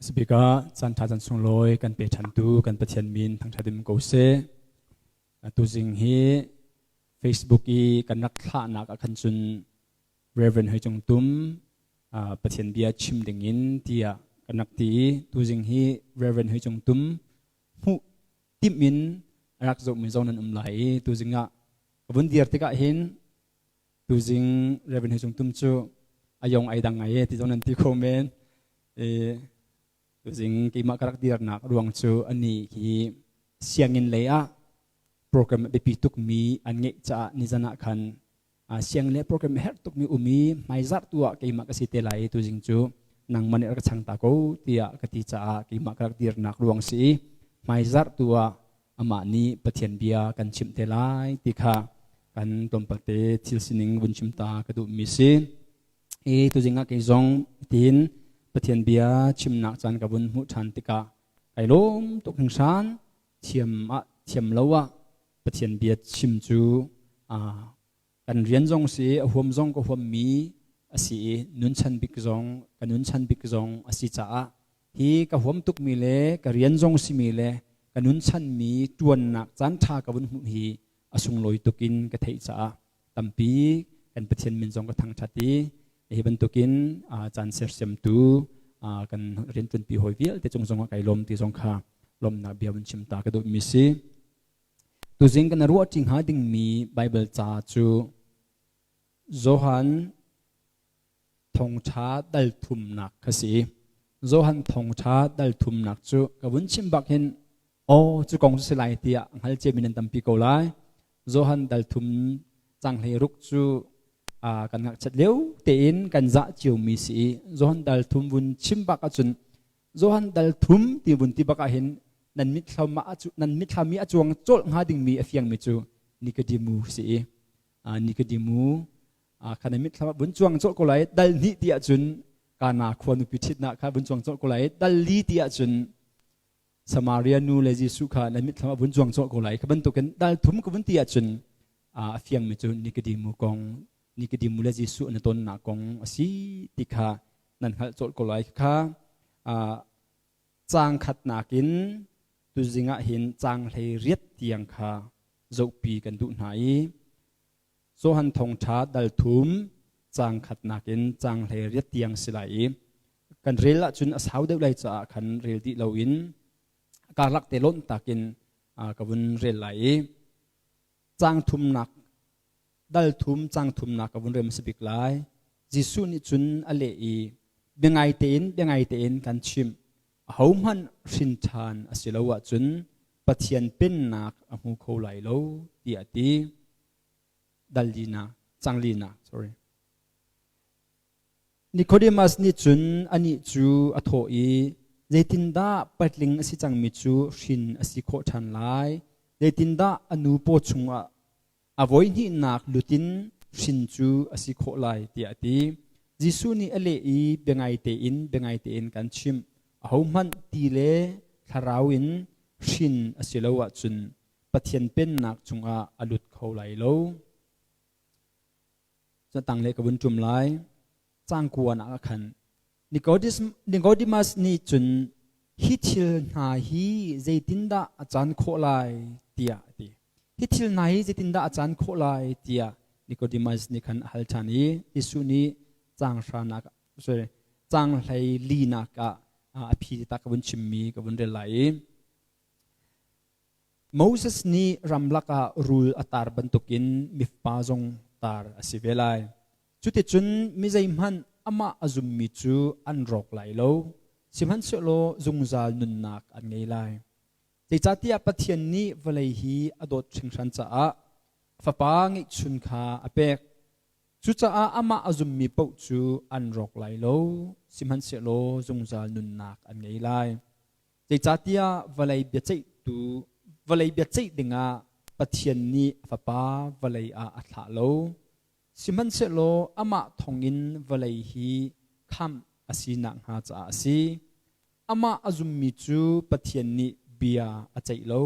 Sibik ah caan ṭha caan sunglawi kan pe ṭhantu kan Pathian min thangṭhat in ko seh. Tuzing hi Facebook i kan rak thlahnak ah khan cun Reverend Hoi Cung Tum Pathian bia chim dingin tiah kan rak ti i tuzing hi Reverend Hoi Cung Tum hmuh timh in a rak zohmi zong nan um lai i tuzing ah ka vun dir tikah hin tuzing Reverend Hoi Cung Tum cu a yong ai dang ngai e ti zong nan ti kho men. Tuzing keimah ka rak dirnak ruang cu ani hi sianginn lei ah program biapi tukmi an ngeih caah nizan ah khan siang le program herh tukmi um i hmaizarh tu ah keimah ka si te lai i tuzing cu nangmah nih rak ka chang ta ko tiah ka ti caah keimah ka rak dirnak ruang si i hmaizarh tu ah amah nih Pathian bia kan chimh te lai ti kha kan tlawmpalte thil sining vun chim ta ka duhmi si. I tuzing ah kei zong tiin Pathian bia chimnak caan ka vun hmuh ṭhan tikah kai lawm tuk hringhran. Thiam ah thiam lo ah Pathian bia chim cu kan rian zong si a huam zong ka huammi a si i nunchan bik zong ka nunchan bik zong a si caah hi ka huam tukmi le ka rian zong simi le ka nunchanmi ṭuannak caan ṭha ka vun hmuh hi a sunglawi tuk in ka theih caah tampi kan Pathian min zong ka thangṭhat i hi bantukin caan sersiamtu kan rianṭuanpi hawi vialte cung zongah kai lawm ti zong kha lawmhnak bia vun chim ta ka duhmi si. Tuzing kan ruahṭi hnga dingmi Baibal ca cu Johan thongṭha dal thumnak kha si. Johan thongṭha dal thumnak cu ka vun chim bak hin aw cu kong cu si lai tiah hngal ciami nan tampi ko lai. Johan dal thum cang hlei ruk cu kan ngakchiat lio tein kan zah ciomi si i Johan dal thum vun chim bak ahcun Johan dal thum ti vun ti bak ahhin nan mitthlam nan mitthlam i a cuang colh hnga dingmi a fiangmi cu Nikodemu si i Nikodemu kha nan mitthlam ah vun cuang colh ko lai. Dal hnih ti ahcun Kana khua nupi ṭhitnak kha vun cuang colh ko lai. Dal li ti ahcun Samaria nu le Jesuh kha nan mitthlam ah vun cuang colh ko lai. Kha bantukin dal thum ka vun ti ahcun a fiangmi cu Nikodemu kong, Nikodemu le Jesuh an i tonnak kong a si ti kha nan hngalh colh ko lai. Kha caang khatnak in tuzing ah hin caang 18 tiang kha zohpi kan duh hna i Johan Thawngṭha dal thum caang khatnak in caang 18 tiang si lai i kan rel ahcun a sau deuh lai caah khan rel dih loin karlak te lonh takin ka vun rel lai i caang thumnak dal thum caang thumnak ka vun rel hmasa bik lai. Jesuh nih cun a leh i, biangai tein biangai tein kan chimh, ahohmanh hrin ṭhan a si lo ahcun Pathian pennak a hmu kho lai lo, tiah a ti. Dal lina, cang lina, sorry. Nicodemus nih cun anih cu a thawh i, Zeitindah patling a si cangmi cu hrin a si khawh ṭhan lai? Zeitindah a nu paw chungah a voihnihnak lut in hrin cu a si khawh lai? tiah a ti. Jesuh nih a leh i, Biangai tein, biangai tein kan chimh, ahohmanh ti le thlarau in hrin a si lo ahcun Pathian Pennak chungah a lut kho lai lo. Tanglei ka vun ṭum lai. Caang kuan ah khan Nicodemus nih cun hi thil hna hi zeitindah a caan khawh lai tiah a ti. Hi thil hna hi zeitindah a caan khawh lai tiah Nicodemus nih khan a hal ṭhan i Jesuh nih caang hranak sorry caang hlei linak ah a phi ta ka vun chimmi ka vun rel lai i Moses nih ramlak ah rul a tar bantukin mifa zong tar a si ve lai. Cuticun mi zeihmanh amah a zummi cu an rawk lai lo, sihmanhsehlaw zungzal nunnak an ngei lai. Zeicahtiah Pathian nih vawlei hi a dawt hringhran caah a Fapa ngeihchun kha a pek. Cucaah amah a zummi paoh cu an rawk lai lo, sihmanhsehlaw zungzal nunnak an ngei lai. Zeicahtiah vawlei biaceihtu vawlei biaceih dingah Pathian nih a Fapa vawlei ah a thlah lo. Sihmanhsehlaw amah thawngin vawlei hi khamh a si nakhnga caah a si. Amah a zummi cu Pathian nih bia a ceih lo.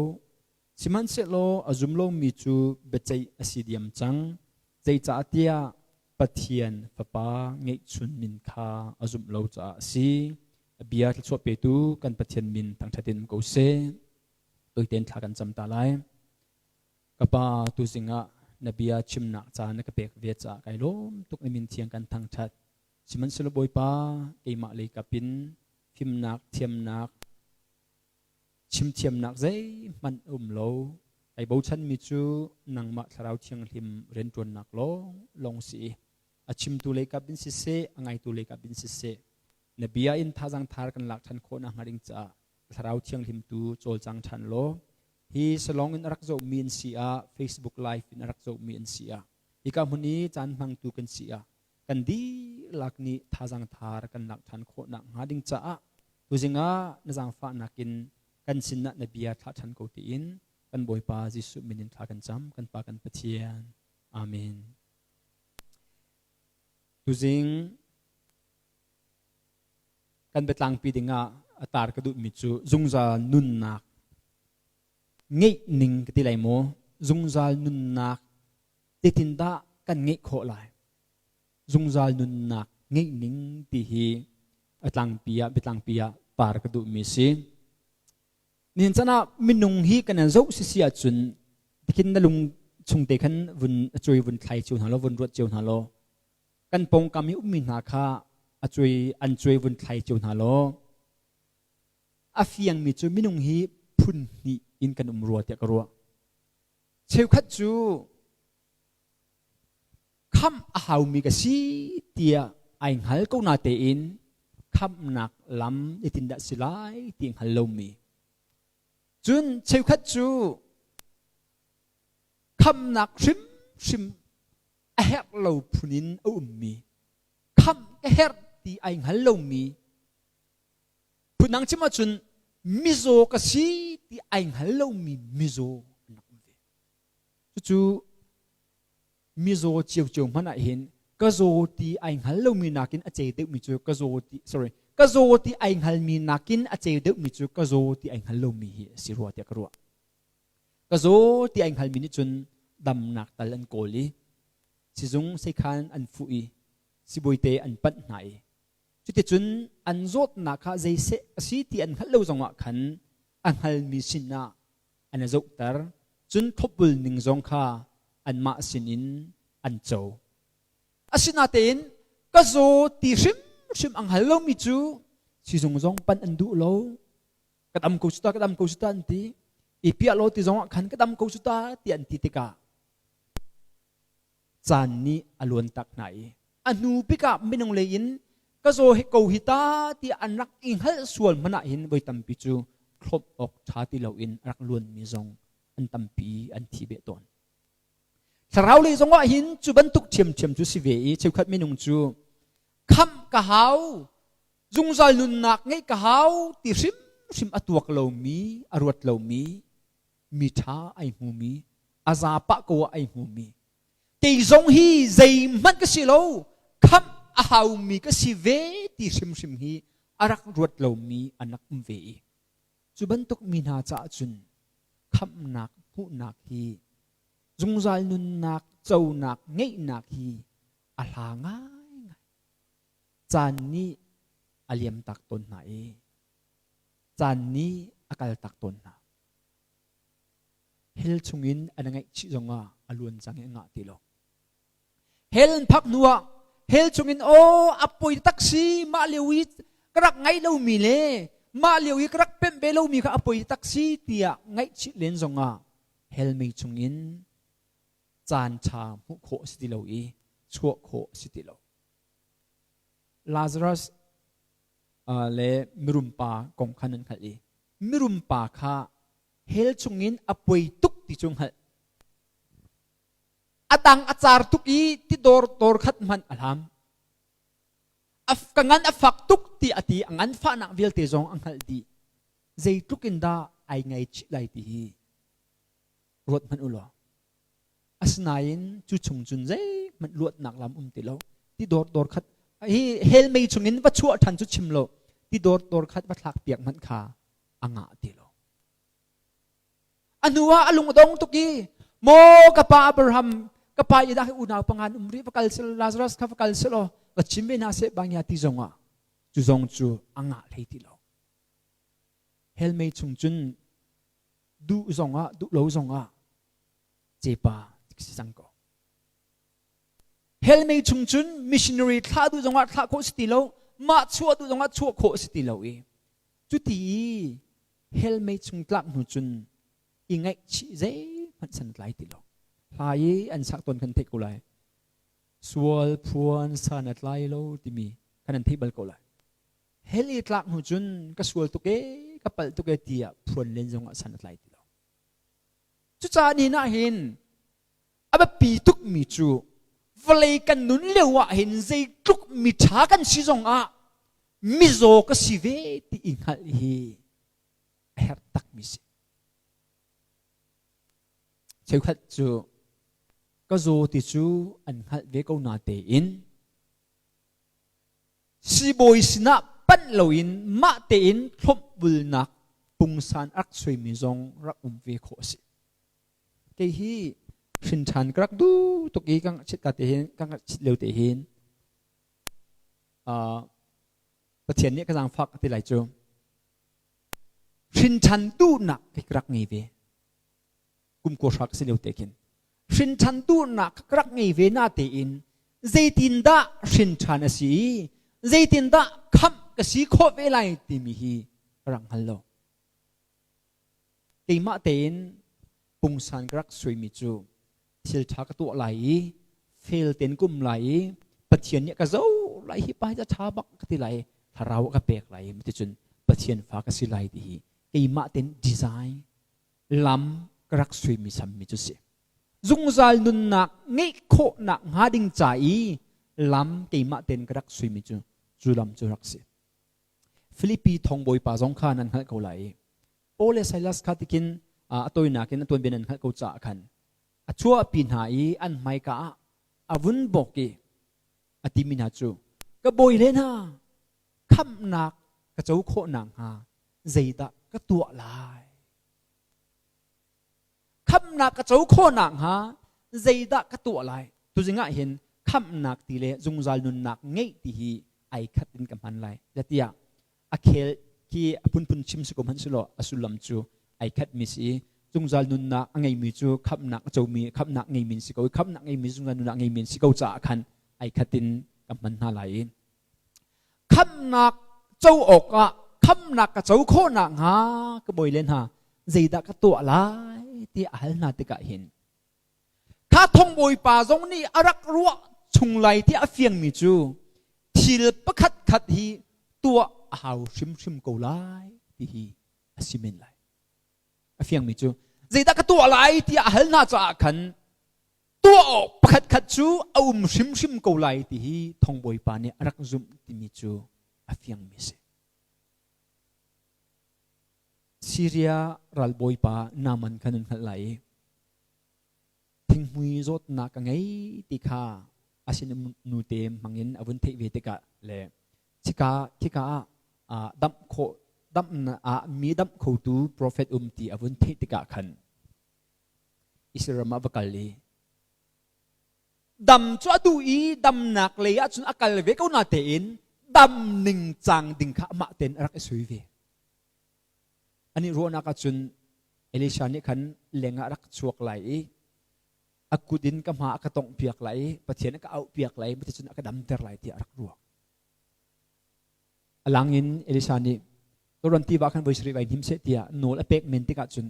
Sihmanhsehlaw a zum lomi cu biaceih a si diam cang. Zeicahtiah Pathian Fapa ngeihchun min kha a zumh lo caah a si. A bia thluachuah petu kan Pathian min thangṭhat in um ko seh. Tuiten thla kan cam ta lai. Ka pa tuzing ah na bia chimnak caan na ka pek ve caah kai lawm tuk na min thiang kan thangṭhat. Sihmanhsehlaw Bawipa keimah lei kap in fimnak thiamnak chimthiamnak zeihmanh a um lo. Ai bochanmi cu nangmah Thlarau Thianghlim rianṭuannak lawng lawng si i a chimtu lei kap in siseh, a ngaitu lei kap in siseh, na bia in thazang thar kan lak ṭhan khawh nakhnga ding caah Thlarau Thianghlim tu cawlcang ṭhan law hi salong in a rak zohmi an si ah Facebook live in a rak zohmi an si ah hika hmun i caan hmangtu kan si ah kan dihlak nih thazang thar kan lak ṭhan khawh nakhnga ding caah tuzing ah na zaangfahnak in kan sinah na bia thlah ṭhan ko tiin kan Bawipa Jesuh min in thla kan cam kan Pa kan Pathian. Amen. Tuzing kan biatlangpi dingah a tar ka duhmi cu zungzal nunnak ngeih ning ka ti lai maw zungzal nunnak Zeitindah kan ngeih khawh lai? Zungzal nunnak ngeih ning ti hi a tlangpi ah biatlangpi ah par ka duhmi si. Nihin chan ah minung hi kan zoh sisi ahcun tikhin na lung chung te khan vun a cuai vun thlai cio hna law vun ruat cio hna law kan pawngkam i ummi hna kha a cuai an cuai vun thlai cio hna law a fiangmi cu minung hi phun hnih in kan um rua tiah ka ruah. Cheukhat cu khamh a haumi ka si tiah ai hngal ko na tein khamhnak lam itindah si lai ti hngal lomi. Cun cheukhat cu khamhnak hrimhrim a herh lo phun in a ummi, khamh ka herh ti ai hngal lomi, Phundang chim ahcun mizaw ka si ti ai hngal lomi mizaw an rak um ve. Cucu mizaw ciocio hmanh ah hin ka zaw ti ai hngal lomi nakin a cei deuhmi cu ka zaw ti sorry ka zaw ti ai hngalmi nakin a cei deuhmi cu ka zaw ti ai hngal lomi hi a si rua tiah ka ruah. Ka zaw ti ai hngalmi nih cun damnak tal an kawl i sizung seikhan an fuh i sibawite an panh hna i Cuticun an zawtnak kha zeiseh a si ti an hngalh lo zongah khan a hngalmi sinah an i zohter, cun thlopbul ning zong kha anmah sinin an co. Asinain ka zaw ti hrimhrim a hngal lomi cu sizung zong panh an duh lo. Ka dam ko cu ta, ka dam ko cu ta an ti. I piah law ti zongah khan ka dam ko cu ta ti an ti tikah caan nih a luan tak hna i a hnu bik ah minung lei in ka zaw hi ko hi ta ti an rak i hngalh sual hmanh ah hin voi tampi cu thlop awk ṭha ti loin a rak luanmi zong an tampi an thi beh tawn. Thlarau lei zong ah hin cu bantuk ṭhiamṭhiam cu si ve i cheukhat minung cu khamh ka hau zungzal nunnak ngeih ka hau ti hrimhrim a tuak lomi a ruat lomi mi ṭha ai hmumi a zapa ko ah ai hmumi kei zong hi zeihmanh ka si lo khamh a haumi ka si ve ti hrimhrim hi a rak ruat lomi an rak um ve i cu bantuk mi hna caah cun khamhnak hmuhnak hi zungzal nunnak conak ngeihnak hi a hla ngaingai caan nih a liam tak tawn hna i caan nih a kal tak tawn hna Hell chungin an ngaihchih zongah a luan cang i a ngah ti lo. Hell an phak hnuah hell chungin aw a poi tak si mah lio i ka rak ngaih lomi le mah lio i ka rak pemh ve lomi kha a poi tak si tiah ngaihchih len zongah hell mei chungin caan ṭha hmuh khawh a si ti lo i chuah khawh a si ti lo. Lazarus le mirum pa kong kha nan hngalh i mirum pa kha hell chungin a poi tuk ti cu hngalh. A tang a car tuk i tidor dor khat hmanh a hlam. Ka ngan a fak tuk ti a ti a ngan fahnak vialte zong a hngalh dih. Zeitluk in dah ai ngaihchih lai ti hi ruat hmanh u law. Asinain cu chung cun zeihmanh luatnak lam um ti lo. Tidor dor khat hi hell mei chungin va chuah ṭhan cu chim lo. Tidor dor khat va thlak piak hmanh kha a ngah ti lo. A hnu ah a lung a dong tuk i maw ka pa Abraham ka pa i dah unau pangan um rih va kal sel Lazarus kha va kal sel aw va chim ve hna seh bangya ti zong ah. Cu zong cu a ngah hlei ti lo. Hell mei chung cun duh zongah duh lo zongah cepa si cang ko. Hell mei chung cun missionary thlah duh zongah thlah khawh si ti lo, mah chuah duh zongah chuah khawh si ti lo i cuti i hell mei chung tlak hnu cun i ngaihchih zeihmanh san tlai ti lo. Hla i an sak tawn kan theih ko lai. Sual phuan san a tlai lo timi kan an theih bal ko lai. Hell i tlak hnu cun ka sual tuk e, ka palh tuk e tiah phuan len zongah san a tlai ti lo. Cucaah ni nah hin a biapi tukmi cu vawlei kan nun lio ah hin zeitluk miṭha kan si zongah mizaw ka si ve ti i hngalh hi a herh takmi si. Cheukhat cu ka zaw ti cu an hngalh ve ko na tein Siibawi sinah panh loin mah tein thlopbulnak pungsan rak suaimi zong rak um ve khawh a si. Kei hi hrinṭhan ka rak duh tuk i ka ngakchit ka te hin ka ngakchit lio te hin uh, Pathian nih ka zaangfak ka ti lai cu. Hrinṭhan duhnak ka rak ngei ve. Kum ko hra ka si lio te khin. Hrinṭhan duhnak ka rak ngei ve na tein zeitindah hrinṭhan a si i zeitindah khamh ka si khawh ve lai timi hi ka rak hngal lo. Keimah tein pungsan ka rak suaimi cu thil ṭha ka tuah lai i fel tein kum lai i Pathian nih ka zoh lai hi pa hi ṭha bak ka ti lai thlarau ka pek lai ticun Pathian fa ka si lai ti hi keimah tein design lam ka rak suaimi sammi cu si. Zungzal nunnak ngeih khawhnak hnga ding ca i lam keimah tein ka rak suaimi cu cu lam cu rak si. Filipi thongbawi pa zong kha nan hngalh ko lai i Paul le Silas kha tikin a tawinak in a tuanbia nan hngalh ko caah khan a chuahpi hna i an hmaika ah a vun bawk i a timi hna cu ka bawi le hna khamhnak ka co khawh nakhnga zeidah ka tuah lai Khamhnak ka co khawh nakhnga zeidah ka tuah lai? Tuzing ah hin khamhnak ti le zungzal nunnak ngeih ti hi ai khat in ka hman lai. Zatiah a khel khi a phunphun chim si ko hmanh selaw a sullam cu ai khat mi si i zungzal nunnak a ngeimi cu khamhnak a comi khamhnak ngeimi si ko i khamhnak ngeimi zungzal nunnak ngeimi si ko caah khan ai khat in ka hman hna lai i Khamhnak co awkah khamhnak ka co khawh nakhnga ka bawi le hna zeidah ka tuah lai ti a hal hna tikah hin kha thongbawi pa zong nih a rak ruah chung lai ti a fiangmi cu thil pakhat khat hi tuah a hau hrimhrim ko lai ti hi a si men lai. A fiangmi cu zeidah ka tuah lai tiah a hal hna caah khan tuah awk pakhatkhat cu a um hrimhrim ko lai ti hi thongbawipa nih a rak zumh timi cu a fiangmi a si. Syria ralbawipa Naaman kha nan hngalh lai i thinghmui zawtnak ka ngei ti kha a sinum nute hmangin a vun theih ve tikah le khika khika ah damh khawh damh ah mi damh khotu profet um ti a vun theih tikah khan Israel ram ah va kal i dam cu a duh i damnak lei ah cun a kal ve ko na tein dam ning cang ding kha amah tein a rak i sui ve. Ani ruahnak ah cun Elisha nih khan leng ah rak chuak lai i a kut in ka hma a ka tongh piak lai i Pathian a ka auh piak lai i cun a ka damter lai tiah a rak ruah. A lang in Elisha nih Jordan tiva khan voi sarih vai hnim seh tiah nawl a pek men tikah cun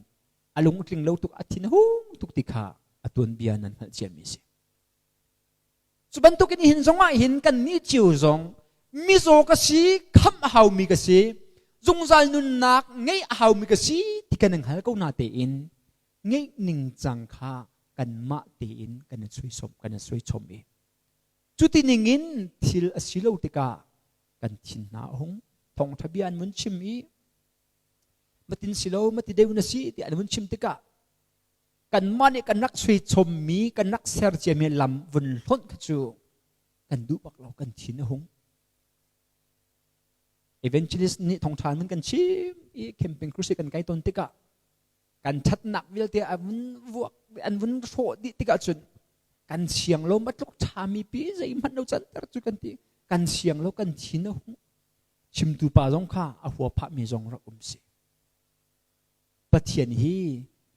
a lung tling lo tuk a thin hung tuk ti kha a tuanbia nan hngalh ciami a si. Cu bantukin hin zongah hin kan nih cio zong mizaw ka si, khamh a haumi ka si, zungzal nunnak ngeih a haumi ka si ti kan hngal ko na tein ngeih ningcang kha kanmah tein kan i suaisom kan i suaichom i cuti ningin thil a si lo tikah kan thin hna a hung thawngṭha bia an mun chim i matin si lo mati deuh na si tiah an vun chim tikah kanmah nih kan rak sui chommi kan rak ser ciami lam vun hlonh kha cu kan duh bak lo kan thin a hung evangelist nih thawngṭha mun kan chim i camping crusade kan kai ton tikah kan ṭhatnak vialte an vun vuak an vun hrawh dih tikah cun kan siang lo matluk ṭhami pi zeihmanh lo canter cu kan ti kan siang lo kan thin a hung. Chimtu pa zong kha a hua phahmi zong rak um si. Pathian hi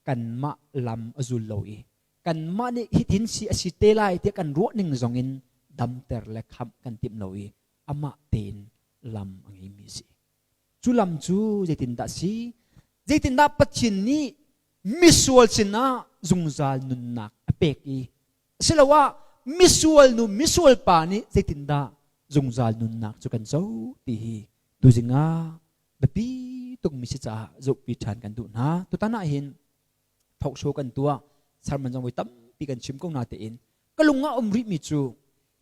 kanmah lam a zul lo i kanmah nih hitin si a si te lai tiah kan ruah ning zong in damter le khamh kan timh lo i amah tein lam a ngeimi a si. Cu lam cu zeitindah si? Zeitindah Pathian nih misual sinah zungzal nunnak a pek i asiloah misual nu misual pa nih zeitindah zungzal nunnak cu kan co ti hi tuzing ah biapi tukmi si caah zohpi ṭhan kan duh hna. Tutan ah hin talk show kan tuah sermon zong voi tampi kan chim ko na tein ka lung ah um rihmi cu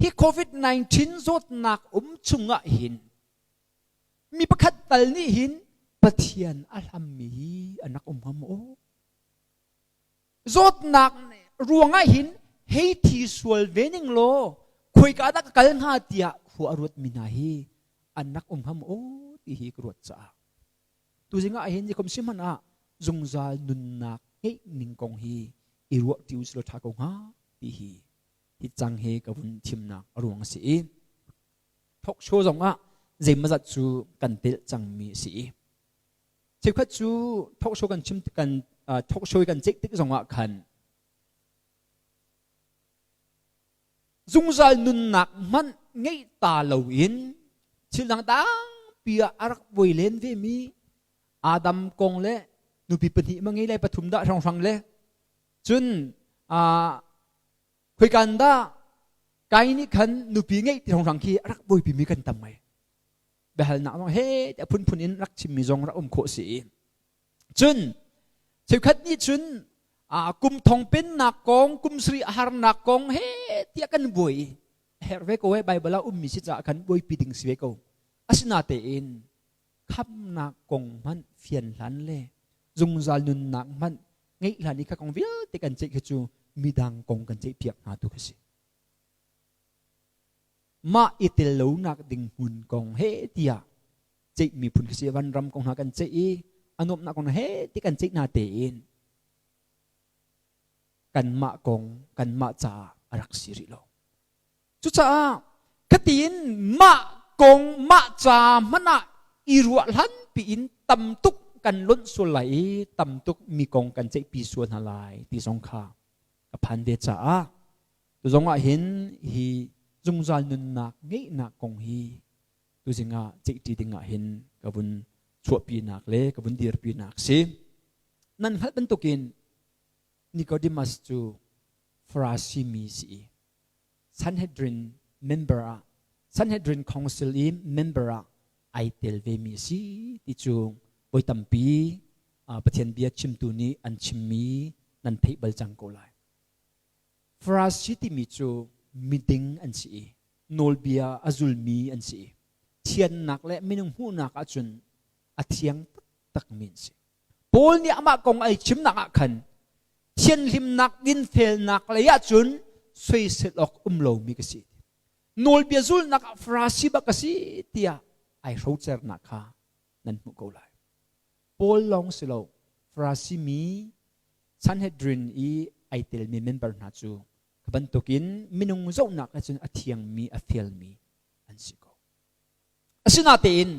hi COVID-19 zawtnak um chungah hin mi pakhat tal nih hin Pathian a hlammi hi an rak um hnga maw? Zawtnak ruangah hin hei thi sual ve ning law khoika dah ka kal hnga tiah khua a ruatmi hna hi an rak um hnga maw ti hi ka ruat caah tuzing ah hin nikum si hmanh ah zungzal nunnak ngeih ning kong hi i ruah ṭi usih law ṭha ko hnga ti hi hi cang hi ka vun thimnak a ruang a si i talk show zong ah zeimawzat cu kan telh cangmi a si i cheukhat cu talk show kan chim kan talk show kan ceih tik zong ah khan zungzal nunnak hmanh ngeih ta loin thil dang tampi ah a rak buai len vemi Adam kong le nupi pahnih ma ngei lai pathum dah hrawnghrang le cun khoikan dah kai nih khan nupi ngeih ti hrawnghrang khi a rak buaipi mi kan tam ngai biahalnak zong he a phunphun in rak chimmi zong rak um khawh si cun cheukhat nih cun kum thong pennak kong kum sri a harnak kong he tiah kan buai herh ve ko e bible ah ummi si caah khan buaipi ding si ve ko asinatein khamnak kong hmanh fian hlan le zungzal nunnak hmanh ngeih hlan i kha kong vialte kan ceih khi cu midang kong kan ceih piak hna tu khi si mah i tel lonak ding hmun kong he tiah ceih miphun khi si van ram kong hna kan ceih i a nuamhnak kong he ti kan ceih hna tein kanmah kong kanmah caah a rak si rih lo cucaah khatiin mah kong mah ca hmanh ah i ruah hlan piin tam tuk kan lonh sual lai i tam tuk mi kong kan ceihpi sual hna lai ti zong kha ka phan ve caah tu zong ah hin hi zungzal nunnak ngeihnak kong hi tuzing ah ceihṭi ding ah hin ka vun chuahpinak le ka vun dirpinak si. Nan hngalh bantukin Nicodemus cu Farasi mi si i Sanhedrin member ah Sanhedrin Council i member ah ai tel ve mi si ti cu voi tampi Pathian bia chimtu nih an chimmi nan theih bal cang ko lai. Farasi timi cu miding an si i nawlbia a zulmi an si i thiannak le minung hmuhnak ahcun a thiang taktakmi an si. Paul nih amah kong ai chimnak ah khan thianhlimnak dinfelnak lei ahcun soisel awk um lomi ka si. Nawlbia zulnak ah Farasi bak ka si tiah ai hrocernak kha nan hmuh ko lai. Paul lawng si lo Farasi mi Sanhedrin i ai telmi member hna cu Kha bantukin minung zohnak ahcun a thiangmi, a felmi an si ko. Asinatein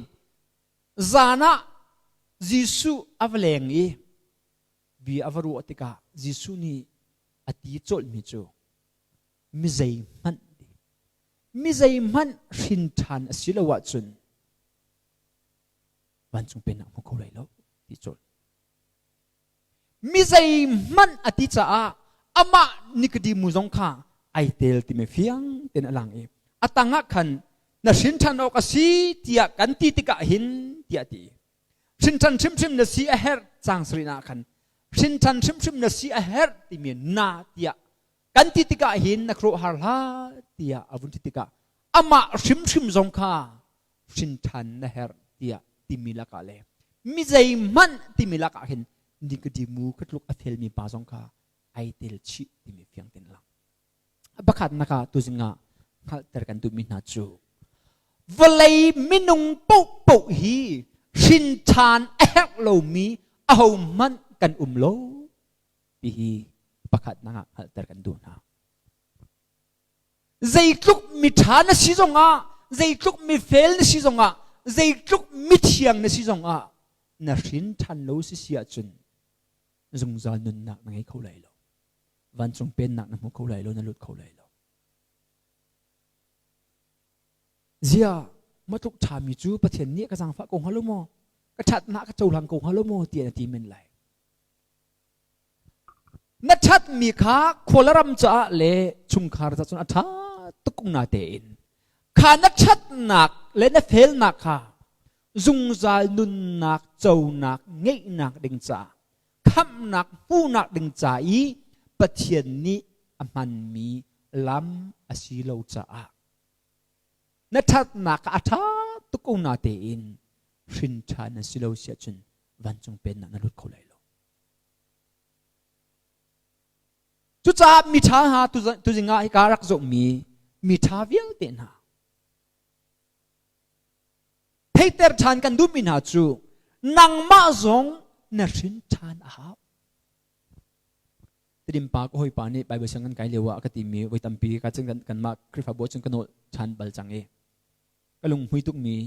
zan ah Jesuh a va leng i bia a va ruah tikah Jesuh nih a ti colhmi cu mi zeihmanh mi zeihmanh hrin ṭhan a si lo ahcun vancung pennak hmu kho lai lo ti colh. Mi zeihmanh a ti caah amah Nikodemu zong kha ai tel timi fiang tein a lang i a tangah khan na hrin ṭhan awk a si tiah kan ti tikah hin tiah a ti. Hrin ṭhan hrimhrim na si a herh cang sarih ah khan hrin ṭhan hrimhrim na si a herh timi na tiah kan ti tikah hin na khuaruahhar hlah tiah a vun ti tikah amah hrimhrim zong kha hrin ṭhan na herh tiah timi lakah le mi zeihmanh timi lakah hin Nikodemu kha tluk a felmi pa zong kha ai tel chih timi fiang ten lang. Pakhatnak ah tuzing ah hngalhter kan duhmi hna cu vawlei minung paohpaoh hi hrin ṭhan a herh lomi ahohmanh kan um lo ti hi pakhatnak ah hngalhter kan duh hna. Zeitluk miṭha na si zongah, zeitluk mifel na si zongah, Zeitluk mithiang na si zongah na hrin ṭhan lo si si ahcun zungzal nunnak na ngei kho lai lo. Vancung pennak na hmu kho lai lo, na lut kho lai lo. Zia matluk ṭhami cu Pathian nih ka zaangfah ko hnga lo maw? Ka ṭhatnak ka cohlang ko hnga lo maw? tiah na ti men lai. Na ṭhatmi kha khualaram caah le chungkhar caah cun a ṭha tuk na tein kha na ṭhatnak le na felnak kha zungzal nunnak conak ngeihnak ding caah khamhnak hmuhnak ding ca i Pathian nih a hmanmi lam a si lo caah na ṭhatnak a ṭha tuk ko na tein hrin ṭhan na si lo si ahcun vancung pennak na lut kho lai lo. Cucaah miṭha hna tuzing ah hika rak zohmi miṭha vialte hna theiter ṭhan kan duhmi hna cu nangmah zong na hrin ṭhan a hau. Tidim pa ka hawipa nih Bible siang kan kai lio ah a ka timi voi tampi ka cun kanmah Khrihfabu cun ka nawl ṭhan bal cang i ka lunghmui tukmi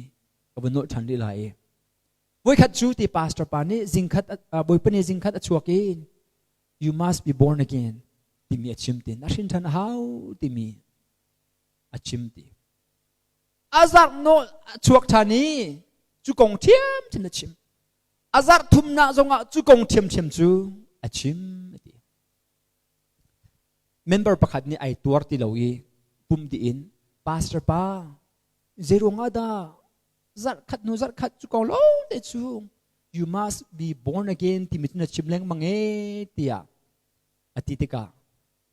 ka vun nawl ṭhan rih lai i Voikhat cu ti pastor pa nih zingkhat Bawipa nih zingkhat a chuak i you must be born again timi a chim ti na hrin ṭhan a hau timi a chim ti. A zarh nawl a chuak ṭhan i cu kong ṭhiamṭhiam a chim. A zarh thumnak zongah cu kong ṭhiamṭhiam cu a chim a ti. Member pakhat nih ai tuar ti lo i pum dih in pastor pa zeiruang ah dah zarh khat hnu zarh khat cu ko lo te cu you must be born again timi cu na chim lengmang e tiah a ti tikah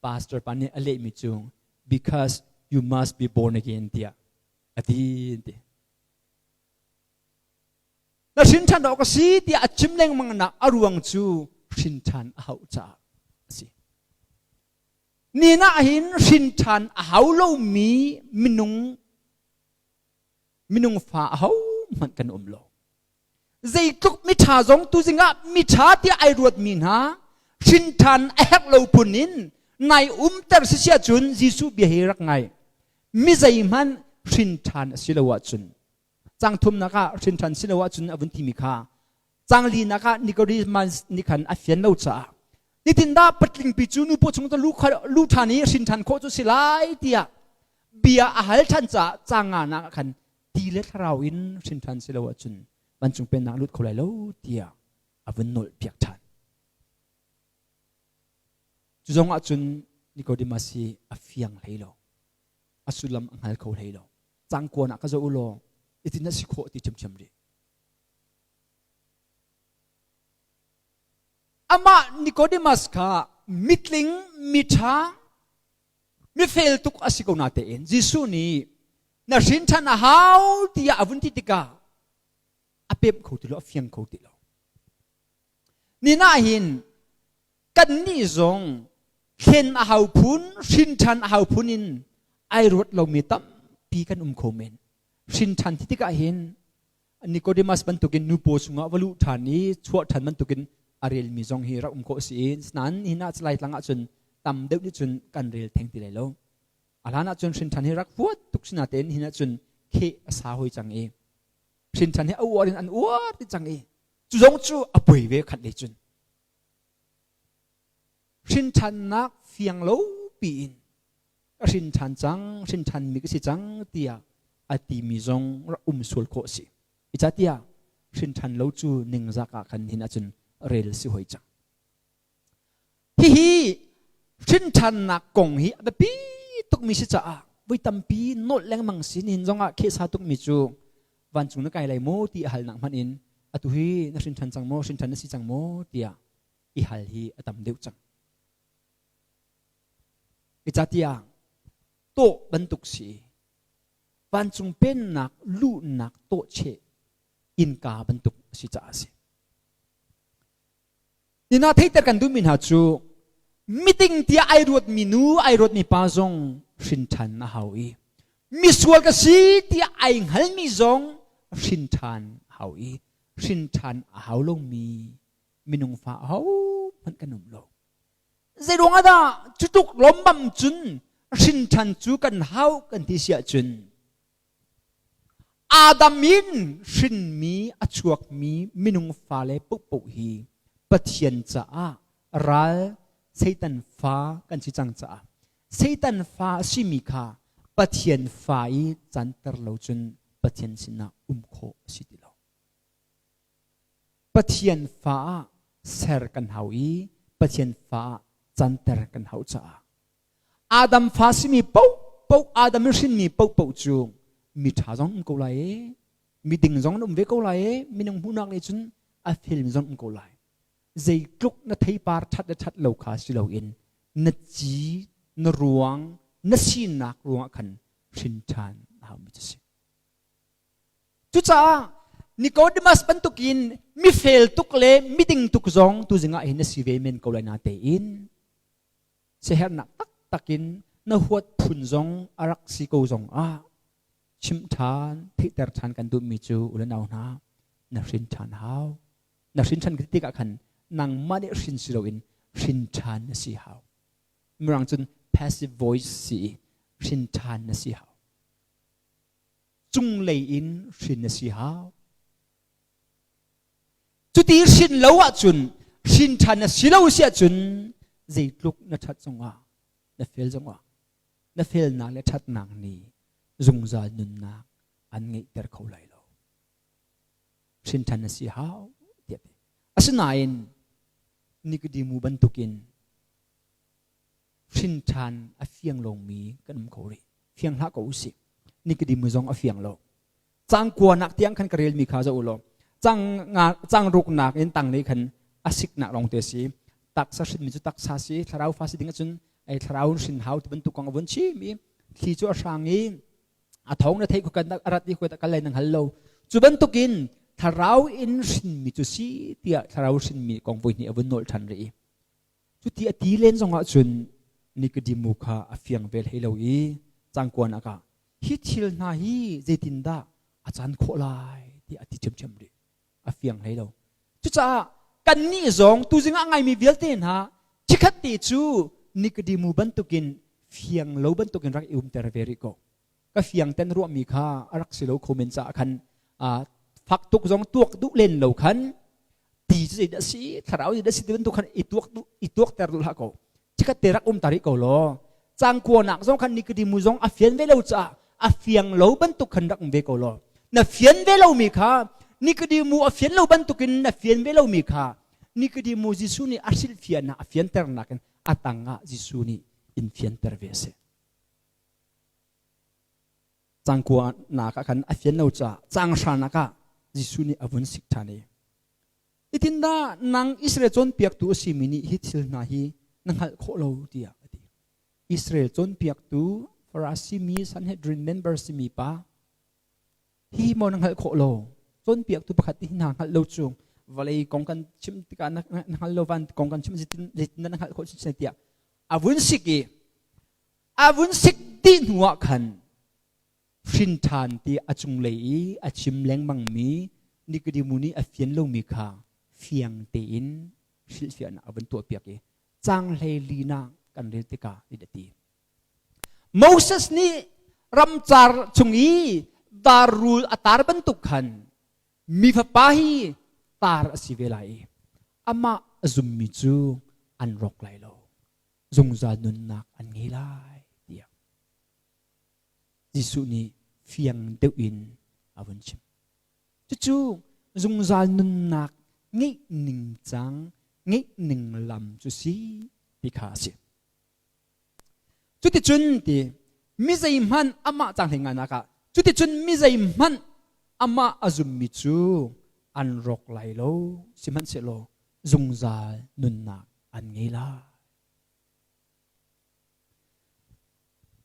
pastor pa nih a lehmi cu because you must be born again tiah a ti ti na hrin ṭhan awk a si tiah a chim lengmang nak a ruang cu hrin ṭhan a hauh caah a si ni ah hin hrin ṭhan a hau lomi minung minung fa ahohmanh kan um lo. Zeitluk miṭha zong tuzing ah miṭha tiah ai ruatmi hna hrinṭhan a herh lo phun in nai umter si si ahcun Jesuh bia hi rak ngai. Mi zeihmanh hrinṭhan a si lo ahcun cang thumnak ah hrinṭhan si lo ahcun a vun timi kha cang linak ah Nicodemus nih khan a fian lo caah nitin dah patlingpi cu nu paw chung lu ṭhan i hrin ṭhan khawh cu si lai tiah bia a hal ṭhan caah cang nga nak ah khan ti le thlarau in hrin ṭhan si lo ahcun vancung pennak lut kho lai lo tiah a vun nolh piak ṭhan. Cu zong ahcun Nicodemus hi a fiang hlei lo. A sullam a hngal kho hlei lo. Cangkuan ah ka zoh u law itin a si khawh ti ṭhiamṭhiam rih. Amah Nicodemus kha mitling miṭha mifel tuk a si ko natein Jesuh nih na hrin ṭhan a hau tiah a vun ti tikah a pem kho ti lo a fiang kho ti lo. Ni ah hin kannih zong thlen a hau phun hrin ṭhan a hau phun in ai ruat lomi tampi kan um kho men. Hrin ṭhan ti tikah hin Nicodemus bantukin nu paw chungah va luh ṭhan i chuah ṭhan bantukin a relmi zong hi rak um khawh a si i nain hin ah Laitlang ahcun tam deuh nih cun kan rel theng ti lai lo. A hlan ahcun hrin ṭhan hi rak huat tuk si natein hin ahcun kheh a sa hoi cang i hrin ṭhan hi a uar in an uar ti cang i cu zong cu a poi ve khat lei cun. Hrin ṭhannak fiang lo piin ka hrin ṭhan cang, hrin ṭhanmi ka si cang tiah a timi zong rak um sual khawh a si. Icatiah hrin ṭhan lo cu ningzak ah khan hin ahcun rel si hoi cang. Hihi hrin ṭhannak kong hi a biapi tukmi si caah voi tampi nolh lengmang si nihin zongah khehsa tukmi cu vancung na kai lai maw ti a halnak hmanh in atu hi na hrin ṭhan cang maw, hrin ṭhan na si cang maw tiah i hal hi a tam deuh cang. Zeicahtiah tawh bantuk si vancung pennak luhnak tawhcheh innka bantuk a si caah a si. Nina theiter kan duhmi hna cu miding tiah ai ruatmi nu ai ruatmi pa zong hrin ṭhan a hau i misual ka si tiah ai hngalmi zong hrin ṭhan a hau i hrin ṭhan a hau lomi minung fa ahohmanh kan um lo. Zeiruang ah dah cutluk lawmmam cun hrin ṭhan cu kan hau kan ti si ahcun. Adam in hrinmi a chuakmi minung fale paohpaoh hi Pathian caah ral Satan fa kan si cang caah Satan fa a simi kha Pathian fa i canter lo cun Pathian sinah um khawh a si ti lo. Pathian fa ah ser kan hau i Pathian fa ah canter kan hau caah Adam fa simi paohpaoh Adam in hrinmi paohpaoh cu mi ṭha zong um ko lai i miding zong an um ve ko lai i minung hmuhnak nih cun a felmi zong um ko lai. Zeitluk na theipar ṭhat le ṭhat lo kha si loin na ci na ruang na sinak ruangah khan hrin ṭhan a haumi cu si. Cucaah Nicodemus bantukin mifel tuk le miding tuk zong tuzing ah hin na si ve men ko lai na tein siaherhnak taktak in na huat phun zong a rak si ko zong ah chimh ṭhan theihter ṭhan kan duhmi cu u le nau hna na hrin ṭhan hau na hrin ṭhan tikah khan nangmah nih hrin si loin hrin ṭhan na si hau mirang cun passive voice si i hrin ṭhan na si hau cunglei in hrin na si hau. Cuti hrin lo ahcun hrin ṭhan na si lo si ahcun zeitluk na ṭhat zongah na fel zongah na felnak le ṭhatnak nih zungzal nunnak an ngeihter kho lai lo. Hrin ṭhan na si hau tiah ti. Asinain Nikodemu bantukin hrin ṭhan a fiang lomi kan um kho rih. Fiang hlah ko usih. Nikodemu zong a fiang lo. Cang kuanak tiang khan ka relmi kha zoh u law cang nga cang ruknak in tanglei khan a siknak lawng te si. Taksa hrinmi cu taksa si, thlarau fa si ding ahcun ai thlarau in hrin hau ti bantuk kong a vun chim i thli cu a hrang i a thawng na theih khukan a rat i khuat a kal lai na hngal lo. Cu bantukin thlarau in hrinmi cu si tiah thlarau hrinmi kong voi hnih a vun nawl ṭhan rih i Cuti a ti len zongah cun Nikodemu kha a fiang vel hlei lo i cangkuan ah hi thil hna hi zeitindah a can khawh lai tiah a ti ṭhiamṭhiam rih. A fiang hlei lo. Cucaah kannih zong tuzing ah ngaimi vialte hna chikkhat te cu Nikodemu bantukin fiang lo bantukin rak i umter ve rih ko. Ka fiang ten ruahmi kha a rak si lo kho men caah khan fak tuk zong tuak duh len lo khan ti cu zeidah si thlarau zeidah si ti bantuk khan i tuak duh i tuakter duh hlah ko chikkhat te rak um ta rih ko law cangkuanak zong khan Nikodemu zong a fian ve lo caah a fiang lo bantuk khan rak um ve ko law na fian ve lomi kha Nikodemu a fian lo bantukin na fian ve lomi kha Nikodemu Jesuh nih a hrilhfiahnak a fianternak in a tangah Jesuh nih in fianter ve a si. Cangkuanak ah khan a fian lo caah canghranak ah Jesuh nih a vun sik ṭhan i Hitindah nang Israel cawnpiaktu a simi nih hi thil hna hi na hngalh khawh lo tiah a ti. Israel cawnpiaktu Farasi mi Sanhedrin member simi pa hi maw na hngalh khawh lo cawnpiaktu pakhat hi hna hngalh lo cu vawlei kong kan chim tikah na hngal lo van kong kan chim zeitin na hngalh khawh tiah a vun sik i A vun sik dih hnuah khan hrin ṭhan ti a cunglei i a chim lengmangmi Nikodemu nih a fian lomi kha fiang tein hrilhfiahnak a vun tuahpiak i canghlei linak kan rel tikah nih a ti. Moses nih ramcar chung i dar rul a tar bantuk khan mi fapa hi tar a si ve lai i amah a zummi cu an rawk lai lo. Zungzal nunnak an ngei lai tiah Jesuh nih fiang deuh in a vun chim. Cucu zungzal nunnak ngeih ningcang, ngeih ning lam cu si ti kha a si. Cuticun ti mi zeihmanh amah cang hlei nganak ah cuticun mi zeihmanh amah a zummi cu an rawk lai lo sihmanhsehlaw zungzal nunnak an ngei lai.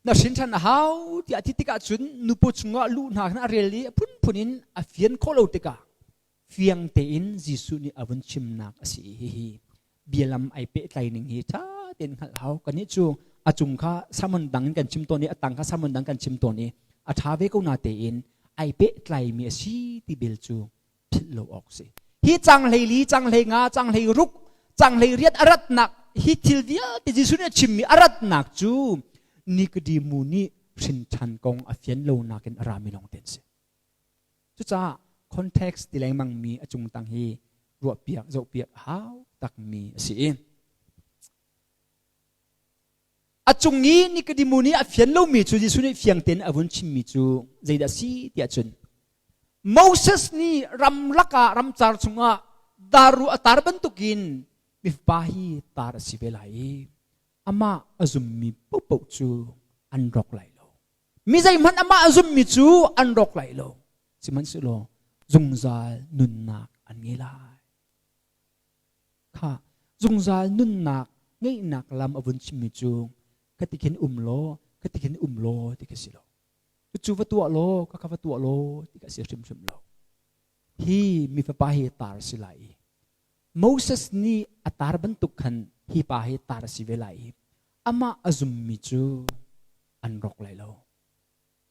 Na hrin ṭhan a hau tiah ti tikah cun nupu chungah luh hna khan a rel i a phunphun in a fian khawh lo tikah fiang tein Jesuh nih a vun chimnak a si i hihi bialam ai pehtlai ning hi ṭha tein hngalh hau. Kannih cu a cung kha sermon dang in kan chim tawn i a tang kha sermon dang kan chim tawn i a ṭha ve ko na tein ai pehtlaimi a si ti bel cu philh lo awk si. Hi cang 14, cang 15, cang 16, cang 18 a ratnak hi thil vialte Jesuh nih a chimmi a ratnak cu Nikodemu nih hrin ṭhan kong a fian lonak in a rami lawng te an si. Cucaah context ti lengmang mi a cung tang hi ruahpiak zohpiak a hau takmi a si. A cung i Nikodemu nih a fian lomi cu Jesuh nih fiang tein a vun chimmi cu zeidah a si tiah cun Moses nih ramlak ah ramcar chungah daru a tar bantukin mifa hi tar a si ve lai i amah a zummi paohpaoh cu an rawk lai lo. Mi zeihmanh amah a zummi cu an rawk lai lo. Sihmanhsehlaw zungzal nunnak an ngei lai. Kha zungzal nunnak ngeihnak lam a vun chimmi cu khati khin um law, khati khin um law ti kha si lo. Cucu va tuah law, khakha va tuah law ti kha si hrimhrim lo. Hi mi fapa hi tar si lai i Moses nih a tar bantuk khan hi pa hi tar a si ve lai i amah a zummi cu an rawk lai lo.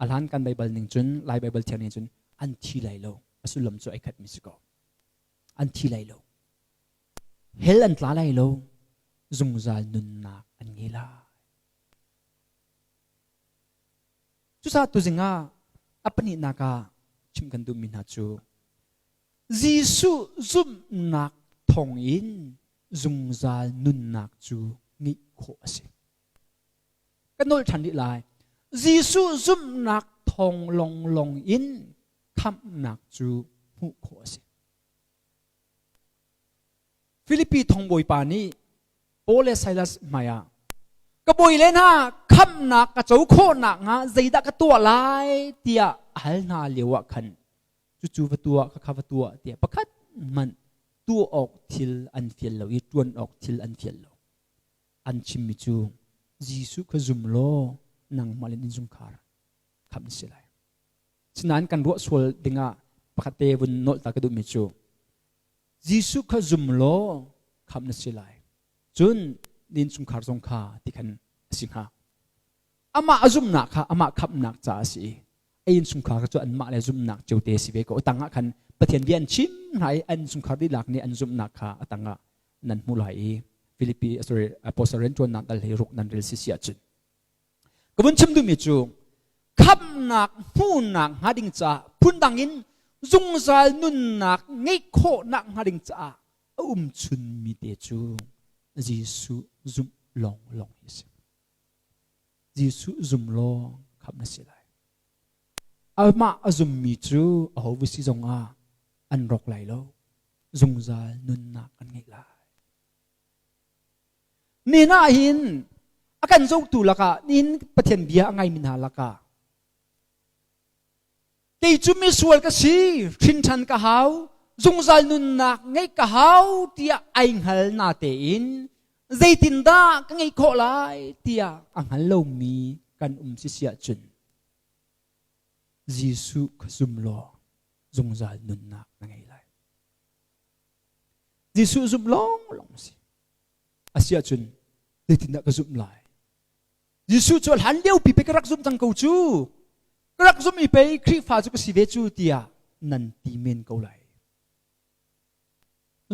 A hlan kan Baibal ning cun Lai Baibal thiang ning cun an thi lai lo. A sullam cu ai khatmi si ko. An thi lai lo. Hell an tla lai lo. Zungzal nunnak an ngei lai. Cucaah tuzing ah a pahnihnak ah chim kan duhmi hna cu Jesuh zumhnak thawngin zungzal nunnak cu ngeih khawh a si. Ka nolh ṭhan rih lai. Jesuh zumhnak thawng lawnglawng in khamhnak cu hmuh khawh a si. Filipi thongbawipa nih Paul le Silas hmaiah ka bawi le hna khamhnak ka co khawh nakhnga zeidah ka tuah lai tiah a hal hna lio ah khan cucu va tuah khakha va tuah tiah pakhat hmanh tuah awk thil an fial lo i ṭuan awk thil an fial lo. An chimmi cu Jesuh kha zum law nangmah le innchungkhar khamh na si lai. Sinain kan ruah sual dingah pakhat te vun nolh ta ka duhmi cu Jesuh kha zum law khamh na si lai. Cun na innchungkhar zong kha ti khan a si hnga. Amah a zumhnak kha amah khamhnak caah a si i a innchungkhar cu anmah le zumhnak cio te si ve ko. A tangah khan Pathian bia an chim hna i an innchungkhar dihlak nih an zumhnak kha a tangah nan hmuh lai i Filipi sorry Apostle rianṭuannak dal hi ruk nan rel si si ahcun ka vun chim duhmi cu khamhnak hmuhnak hnga ding caah phundang in zungzal nunnak ngeih khawhnak hnga ding caah a um chunmi te cu Jesuh zumh lawnglawng hi a si. Jesuh zum law khamh na si lai. Amah a zummi cu aho va si zongah an rawk lai lo. Zungzal nunnak an ngei lai. Nihin ah hin a kan zohtu lakah nihin Pathian bia a ngaimi hna lakah kei cu misual ka si hrinṭhan ka hau zungzal nunnak ngeih ka hau tiah ai hngal na tein zeitindah ka ngeih khawh lai tiah a hngal lomi kan um si si ahcun Jesuh kha zum law zungzal nunnak na ngei lai. Jesuh zumh lawnglawng si. A si ahcun zeitindah ka zumh lai? Jesuh cu hlan lio pi pe ka rak zumh cang ko cu. Ka rak zumh i pei Khrihfa cu ka si ve cu tiah nan ti men ko lai.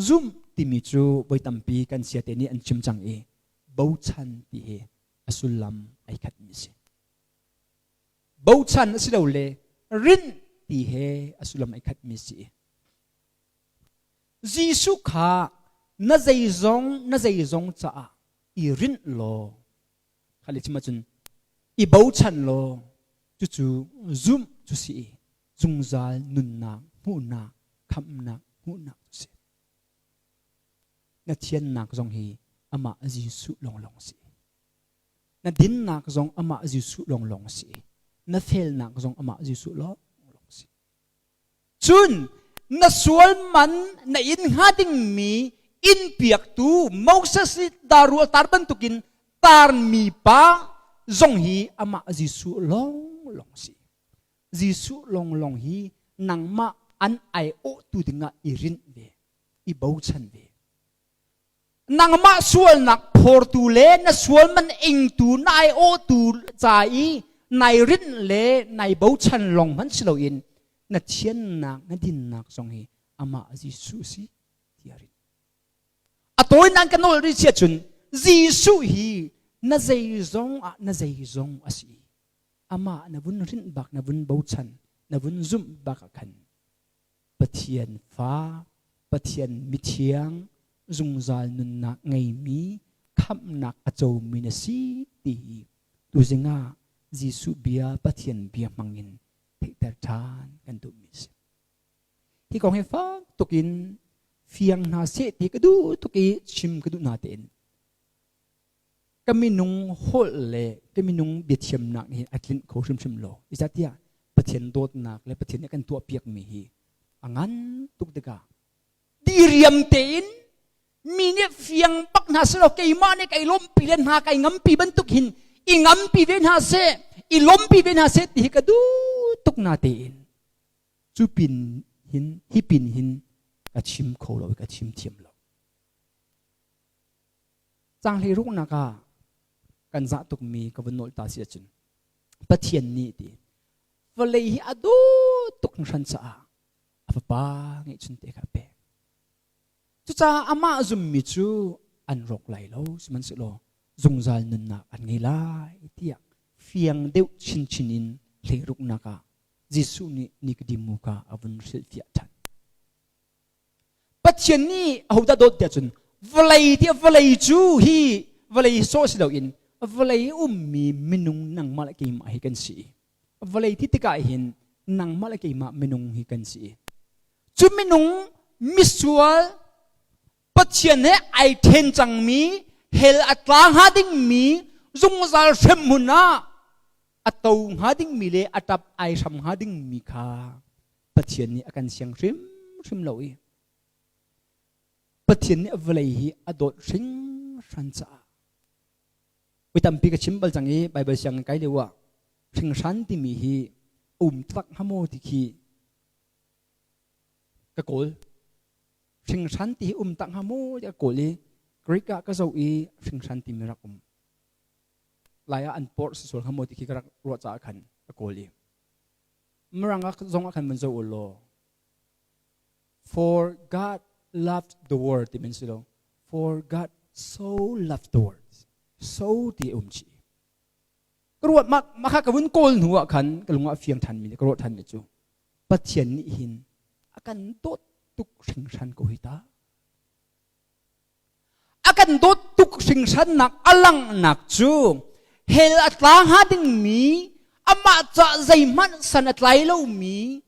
Zumh timi cu voi tampi kan siate nih an chim cang i bochan ti hi a sullam ai khatmi a si. Bochan a si lo le rinh ti he a sullam ai khatmi a si. Jesuh kha na zeizong na zeizong caah i rinh law kha le chim ahcun i bochan law cucu zumh cu si i zungzal nunnak hmuhnak khamhnak hmuhnak cu si. Na thiannak zong hi amah Jesuh lawnglawng si. Na dinnak zong amah Jesuh lawnglawng si. Na felnak zong amah Jesuh lawnglawng si. Cun na sual man na in hnga dingmi inn piaktu Moses nih daru a tar bantukin tarmi pa zong hi amah Jesuh lawnglawng si. Jesuh lawnglawng hi nangmah an aiawhtu dingah i rinh ve, i bochan ve. Nangmah sualnak phortu le na sual man ingtu na aiawhtu ca i nai rinh le nai bochan lawng hmanh si loin na thiannak na dinnak zong hi amah Jesuh si tiah rin. A tawinak ka nawl rih sia cun Jesuh hi na zeizong ah na zeizong a si. Amah na vun rinh bak na vun bochan na vun zumh bak ah khan. Pathian fa, Pathian mithiang, zungzal nunnak ngeimi, khamhnak a comi na si ti hi tuzing ah Jesuh bia, Pathian bia hmangin theihter ṭhan kan duhmi a si. Hi kong hi fak tukin fiang hna seh ti ka duh tuk i chim ka duh natein ka minung holh le ka minung biathiamnak nih a tlinh kho hrimhrim lo. Zeicahtiah Pathian dawtnak le Pathian nih a kan tuahpiakmi hi a ngan tuk tikah diriam tein mi nih fiang bak hna seh law keimah nih kai lawmhpi le hna kai ngampi bantuk hin i ngampi ve hna seh i lawmpi ve hna seh ti hi ka duh tuk na tein cu pin hin hi pin hin ka chim kho lo ka chim thiam lo. Canghlei ruknak ah kan zah tukmi ka vun nawl ta si ahcun Pathian nih ti vawlei hi a dawt tuk hringhran caah a fapa ngeihchun te kha a pek. Cucaah amah zummi cu an rawk lai lo sihmanhsehlaw zungzal nunnak an ngei lai tiah fiang deuh chinchin in hleiruknak ah Jesuh nih Nikodemu kha a vun hrilhfiah ṭhan. Pathian nih ahodah dawt tiah cun vawlei tiah vawlei cu hi vawlei sawh si loin vawlei ummi minung nangmah le keimah hi kan si. Vawlei ti tikah hin nangmah le keimah minung hi kan si. Cu minung misual Pathian he ai then cangmi hell a tla hnga dingmi zungzal hremhmun ah a to hnga dingmi le a tap ai hram hnga dingmi kha Pathian nih a kan siang hrimhrim lo i Pathian nih vawlei hi a dawt hringhran caah mi tampi ka chim bal cang i Baibal sianginn kai lio ah hringhran timi hi um tak hnga maw ti khi ka kawl. Hringhran ti hi um tak hnga maw ti ka kawl i Greek ah ka zoh i hringhran timi rak um. Lai ah an porh si sual hnga maw ti khi ka rak ruah caah khan ka kawl i Mirang ah zong ah khan van zoh u law For God loved the world ti men si lo. For God so loved the world. So ti um chi. Ka ruat mak makha ka vun kawl hnu ah khan ka lung ah fiang than mi ka ruat than mi cu Pathian nih hin a kan dawt tuk hringhran ko hi ta. A kan dawt tuk hringhrannak a langhnak cu hell a tla hnga dingmi amah ca zeihmanh san a tlai lomi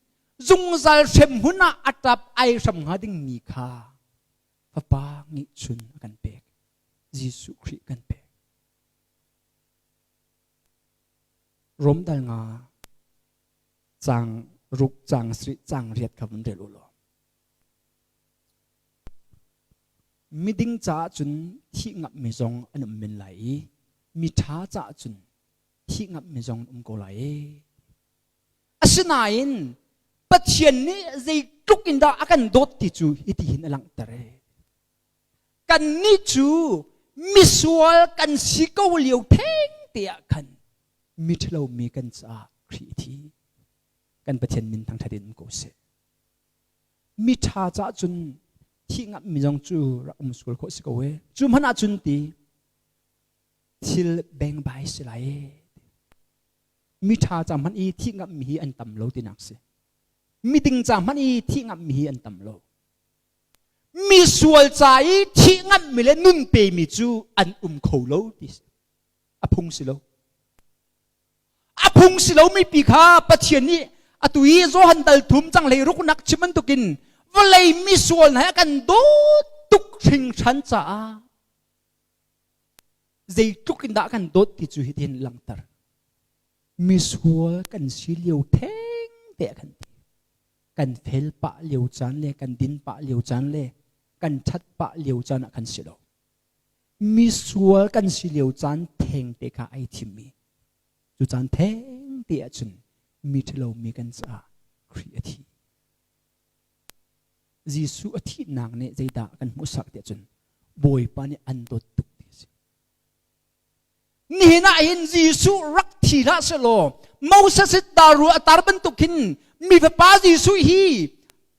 zungzal hremhmun ah a ṭap ai hram hnga dingmi kha fapa ngeihchun a kan pek. Jesuh Khrih kan pek. Rom dal nga cang ruk cang sri cang riat kha vun rel u law. Miding caah cun thih ngamhmi zong an um men lai i miṭha caah cun thih ngamhmi zong an um ko lai. Asinain Pathian nih zeitluk in dah a kan dawt ti cu hitihin a langhter. Kannih cu misual kan si ko lio theng te ah khan miṭhalo mi kan caah Khrih a thi. Kan Pathian min thangṭhat in um ko seh. Miṭha caah cun thih ngamhmi zong cu rak um sual khawh si ko ee. Cu hmanh ah cun ti thil bengbai si lai ee. Miṭha ca hmanh i thih ngamhmi hi an tam lo tinak si. Miding ca hmanh i thih ngamhmi hi an tam lo. Mi sual ca i thih ngamhmi le nun pemi cu an um kho lo ti si. A phung si lo. A phung si lomi pi kha Pathian nih atu i Johan dal thum cang hlei ruknak chim bantukin vawlei misual hna kan dawt tuk hringhran caah zeitluk in dah kan dawt ti cu hitin langhter. Misual kan si lio theng te kan ti. Kan fel pah lio caan le kan din pah lio caan le kan ṭhat pah lio caan ah kan si lo. Misual kan si lio caan theng te kha ai thimmi cu caan theng te ahcun mi ṭhalomi kan caah Khrih a thi. Jesuh a thihnak nih zeidah kan hmuhsak tiah cun Bawipa nih an dawt tuk ti a si. Nihin ah hin Jesuh rak thi hlah sehlaw Moses daru a tar bantuk hin mi fapa Jesuh hi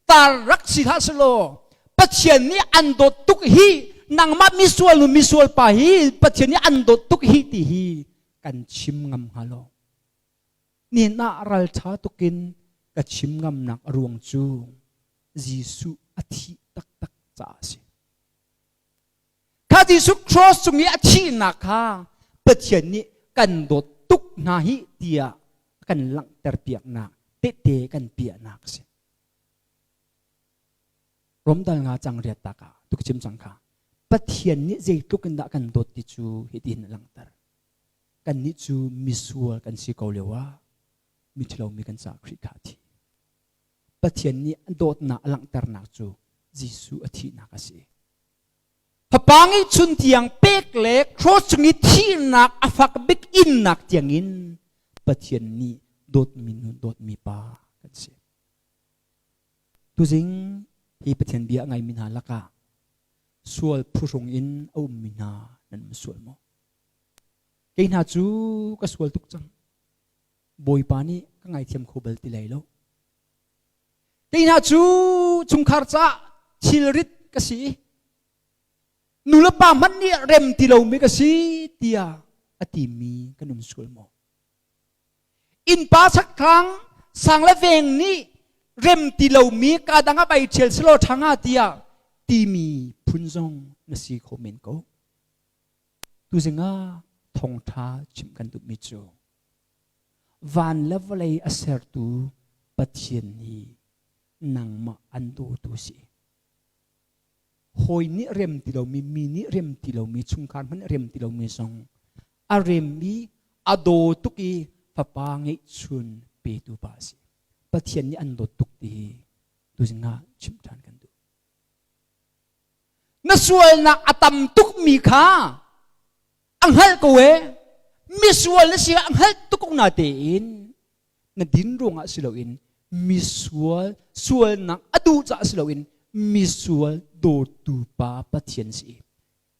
tar rak si hlah sehlaw Pathian nih an dawt tuk hi nangmah misual nu misual pa hi Pathian nih an dawt tuk hi ti hi kan chim ngam hnga lo. Nihin ah ralṭha tukin ka chim ngamnak a ruang cu. Jesuh a thih taktak caah a si. Kha Jesuh cross cung i a thihnak kha Pathian nih kan dawt tuk hna hi tiah kan langhter piaknak tehte kan piahnak a si. Romdal nga cang riat tak ah tuk chim cang kha Pathian nih zeitluk in dah kan dawt ti cu hitin a langhter. Kannih cu misual kan si ko lio ah mithilo mi kan caah Khrih kha a thi. Pathian nih a dawtnak a langhternak cu Jesuh a thihnak a si. Fapa ngeihchun tiang pek le cross cung i thihnak a fak bik innak tiangin Pathian nih dawtmi nu dawtmi pa kan si. Tuzing hi Pathian bia a ngaimi hna lakah sual phuhrung in a ummi hna nan um sual maw? Kei hna cu ka sual tuk cang. Bawipa nih ka ngaithiam kho bal ti lai lo. Kei hna cu chungkhar caah thilrit ka si i nulepa hmanh nih rem ti lomi ka si tiah a timi kan um sual maw? Innpa chakthlang sang le veng nih rem ti lomi ka dang ah bai ṭhial selaw ṭha hnga tiah timi phun zong na si kho men ko. Tuzing ah thawngṭha chimh kan duhmi cu van le vawlei a sertu Pathian nih nangmah an dawtu si. Hawi nih rem ti lomi, mi nih rem ti lomi, chungkhar hmanh rem ti lomi zong a rem i a daw tuk i fapa ngeihchun petu pa a si. Pathian nih an dawt tuk ti hi tuzing ah chimh ṭhan kan duh. Na sualnak a tam tukmi kha a hngalh ko e. Misual na si a hngalh tuk ko na tein na din ruangah si loin misual sualnak a duh caah si loin misual dawtu pa Pathian si.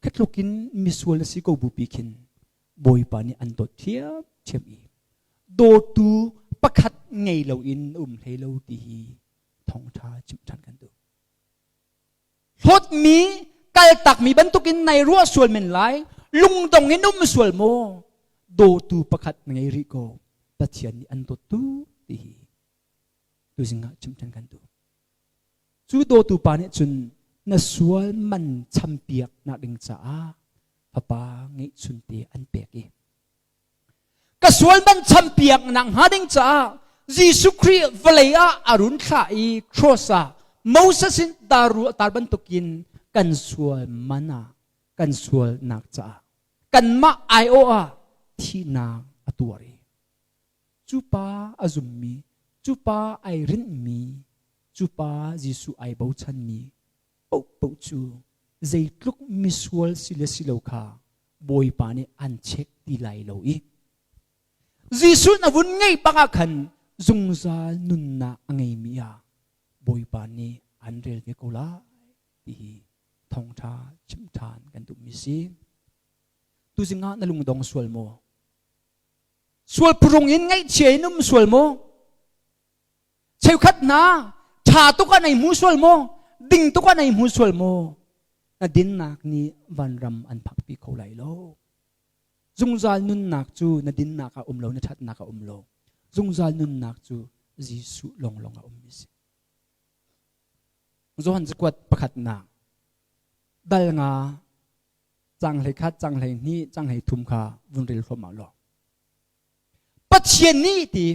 Khatluk in misual na si ko bupi khin Bawipa nih an dawt ṭhiamṭhiam i dawtu pakhat ngei loin um hlei lo ti hi thawngṭha chimh ṭhan kan duh. Hlawtmi kaltakmi bantukin nai ruah sual men lai lungdong in um sual maw dawtu pakhat na ngei rih ko Pathian nih an dawt tu ti hi tuzing ah chim ṭhan kan duh cu dawtu pa nih cun na sual man champiak nak ding caah fapa ngeihchun te an pek i Ka sual man champiak nak hnga ding caah Jesuh Khrih vawlei ah a run thlah i cross ah Moses in daru a tar bantukin kan sual man ah kan sualnak caah kanmah aiawh ah thihnak a tuar i cu pa a zummi cu pa ai rinhmi cu pa Jesuh ai bochanmi paohpaoh cu zeitluk misual si le si lo kha Bawipa nih an check ti lai lo i Jesuh na vun ngei bak ah khan zungzal nunnak a ngeimi ah Bawipa nih an rel ve ko lai ti hi thawngṭha chim ṭhan kan duhmi si. Tuzing ah na lungdong sual maw? Sual purung in ngaihchia in um sual maw? Cheukhat hna ṭha tuk ah nei hmu sual maw? Ding tuk ah nei hmu sual maw? Na dinnak nih vanram an phakpi kho lai lo. Zungzal nunnak cu na dinnak ah um lo, na ṭhatnak ah um lo. Zungzal nunnak cu Jesuh lawnglawng ah ummi si. Johan cakuat pakhatnak dal nga cang hlei khat, cang hlei hnih, cang hlei thum kha vun rel hluahmah law. Pathian nih ti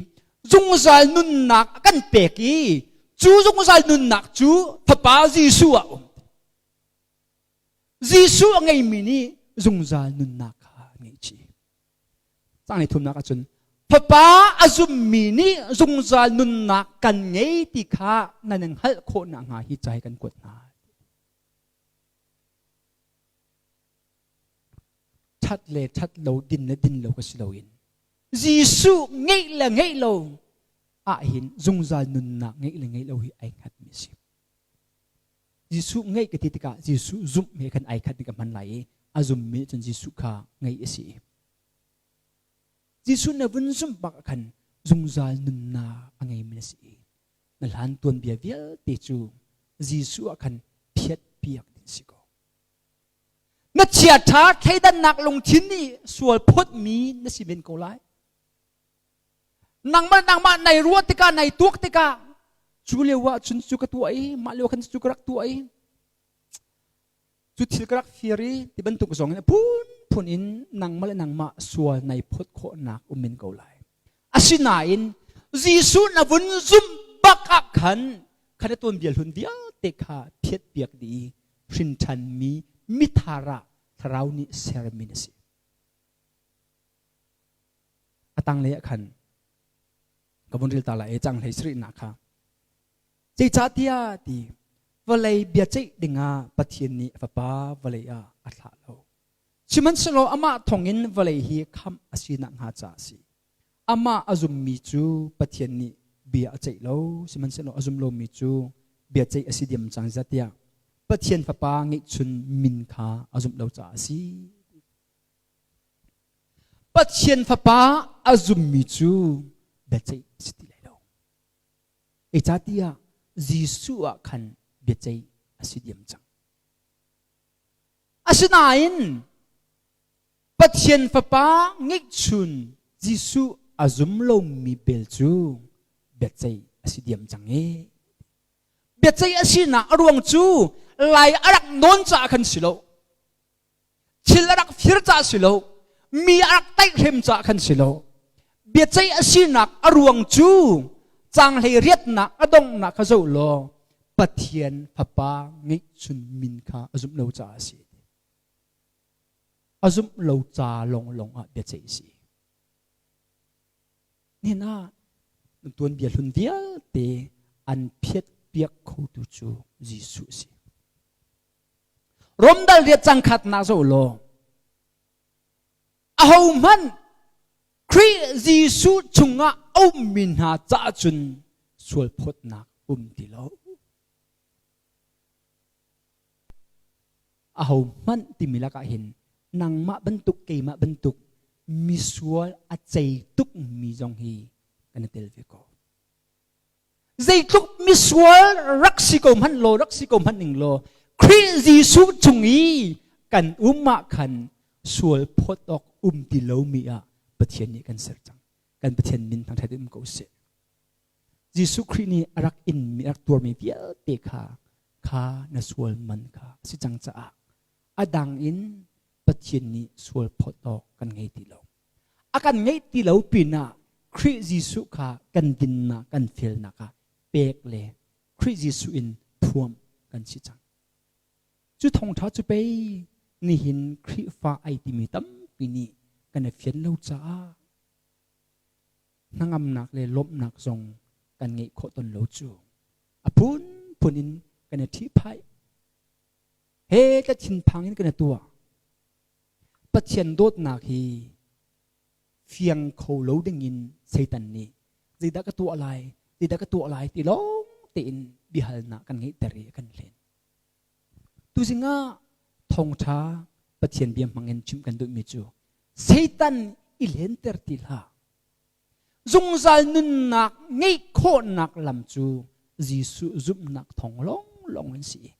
zungzal nunnak a kan pek i cu zungzal nunnak cu Fapa Jesuh ah um. Jesuh a ngeimi nih zungzal nunnak kha an ngeih chih. Cang ni thumnak ahcun Fapa a zummi nih zungzal nunnak kan ngei ti kha nan in hngalh khawh nakhnga hi ca hi kan kuat hna. Ṭhat le ṭhat lo, din le din lo ka si loin Jesuh ngeih le ngeih lo ahhin zungzal nunnak ngeih le ngeih lo hi ai hngatmi a si. Jesuh ngeih ka ti tikah Jesuh zumh he khan ai khat ka hman lai i a zummi cun Jesuh kha ngeih a si. Jesuh na vun zumh bak khan zungzal nunnak a ngeimi na si i na hlan tuanbia vialte cu Jesuh ah khan phiat piak ding si ko. Na chiaṭha thleidannak lungthin nih sual phawtmi na si men ko lai. Nangmah nangmah nai ruah tikah nai tuak tikah Cu lio ah cun cu ka tuah i mah lio khan cu ka rak tuah i cu thil ka rak fir i ti bantuk zong in a phunphun in nangmah le nangmah sual nai phawt khawhnak um in ko lai. Asinain Jesuh na vun zumh bak ah khan khan na tuanbia hlun vialte kha phiat piak dih i hrin ṭhanmi mithar ah thlarau nih sermi na si. A tanglei ah khan ka vun ril ta lai i cang hlei sarihnak kha zeicahtiah ti vawlei biaceih dingah Pathian nih a fapa vawlei ah a thlah lo. Sihmanhsehlaw amah thawngin vawlei hi khamh a si nakhnga caah a si. Amah a zummi cu Pathian nih bia a ceih lo, sihmanhsehlaw a zum lomi cu biaceih a si diam cang zatiah Pathian Fapa ngeihchun min kha a zumh lo caah a si. Pathian Fapa a zummi cu biaceih a si ti lai lo. Zeicahtiah Jesuh ah khan biaceih a si diam cang. Asinain Pathian Fapa ngeihchun Jesuh a zum lomi bel cu biaceih a si diam cang i biaceih a sinak a ruang cu lai a rak nawn caah khan si lo thil a rak fir caah si lo mi a rak tlaihhrem caah khan si lo biaceih a sinak a ruang cu canghlei riatnak a donghnak kha zoh law Pathian Fapa ngeihchun min kha a zumh lo caah a si. A zumh lo ca lawnglawng ah biaceih a si. Nihin ah tuanbia hlun vialte an phiat piak khotu cu Jesuh a si. Romdal riat cang khatnak zoh law ahohmanh Khrih Jesuh chungah a ummi hna caah cun sualphawtnak um ti lo. Ahohmanh timi lakah hin nangmah bantuk keimah bantuk misual a cei tukmi zong hi kan i tel ve ko. Zeitluk misual rak si ko hmanh law rak si ko hmanh ning law Khrih Jesuh chung i kan um ah khan sual phawt awk um ti lomi ah Pathian nih kan ser cang. Kan Pathian min thangṭhat in um ko seh. Jesuh Khrih nih a rak inmi a rak tuarmi vialte kha kha na sual man kha a si cang caah a dang in Pathian nih sual phawt awk kan ngei ti lo. A kan ngeih ti lo pinah Khrih Jesuh kha kan dinnak kan felnak ah pek le Khrih Jesuh in thuam kan si cang. Cu thawngṭha cu pei nihin Khrihfa ai timi tampi nih kan i fian lo caah hnangamnak le lawmhnak zong kan ngeih khawh ton lo cu a phunphun in kan i ṭhihphaih he ka thinphang in kan i tuah Pathian dawtnak hi fiang kho lo dingin Satan nih zeidah ka tuah lai, zeidah ka tuah lai ti lawng tein biahalnak kan ngeihter i a kan hlen. Tuzing ah thawngṭha Pathian bia hmangin chimh kan duhmi cu Satan i lenter ti hlah. Zungzal nunnak ngeih khawhnak lam cu Jesuh zumhnak thawng lawnglawng an si.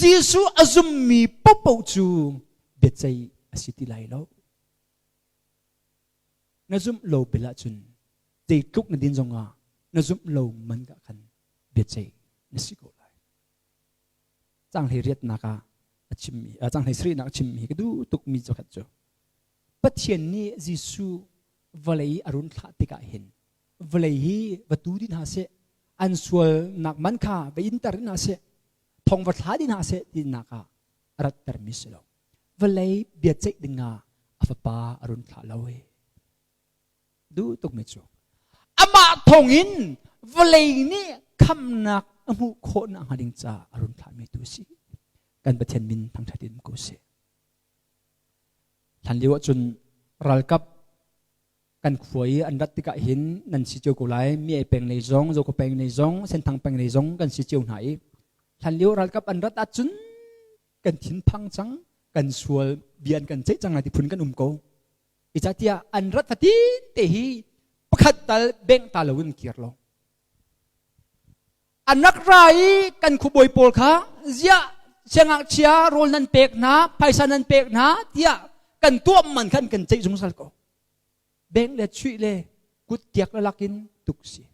Jesuh a zummi paohpaoh cu biaceih a si ti lai lo. Na zumh lo bel ahcun zeitluk na din zongah na zumh lo man ka khan biaceih na si ko lai. Canghlei riatnak ah a chimmi, canghlei sarihnak a chimmi ka duh tukmi zakhat cu Pathian nih Jesuh vawlei a run thlah tikah hin vawlei hi va tu dih hna seh an sualnak man kha va inter hna seh thong va thla dih hna seh tinak ah a rattermi si lo vawlei biaceih dingah a fapa a run thlah lo e duh tukmi cu amah thawngin vawlei nih khamnak a hmuh khawh nak hnga ding caah a run thlahmi tu si kan Pathian min thangṭhat in ko seh Hlan lio ahcun ralkap kan khua i an rat tikah hin nan si cio ko lai. Mi ei peng lei zong, Zokhua peng lei zong, Senthang peng lei zong kan si cio hna i hlan lio ralkap an rat ahcun kan thinphang cang, kan sual bia an kan ceih cang lai ti phun kan um ko. Zeicahtiah an rat fatin te hi pakhat tal bengh ta loin kir lo. An rak ra i kan khuabawi pawl kha ziah siangngakchia rawl nan pek hna, phaisa nan pek hna tiah kan tuah man khan kan ceih zungzal ko. Beng le chuih le kut kiak le lakin tuk si.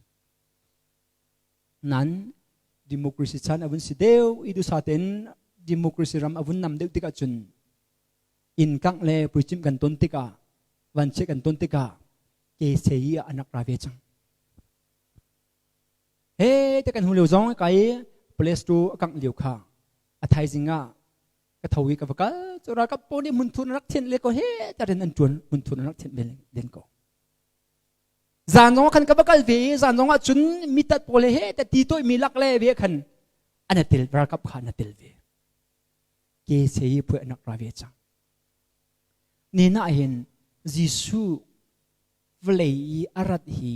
Nan Democracy chan a vun si deuh i dusa tein democracy ram a vun nam deuh tikah cun inn kangh le puicimh kan ton tikah vanchiat kan ton tikah KCI ah anak ra ve cang. He te kan hu lio zong kai police tu a kangh lio kha a thaizing ah ka tho i ka va kal cu ralkap pawl nih hmunthur rak thianh le ko he tarin an tuan hmunthur rak thianh len ko. Zan zong khan ka va kal ve i zan zong ah cun mitat pawl he te ti toih mi lak le ve khan an tel ralkap kha an tel ve. Ke se i phuai anak ra ve cang. Nina hin Jesuh vawlei i a rat hi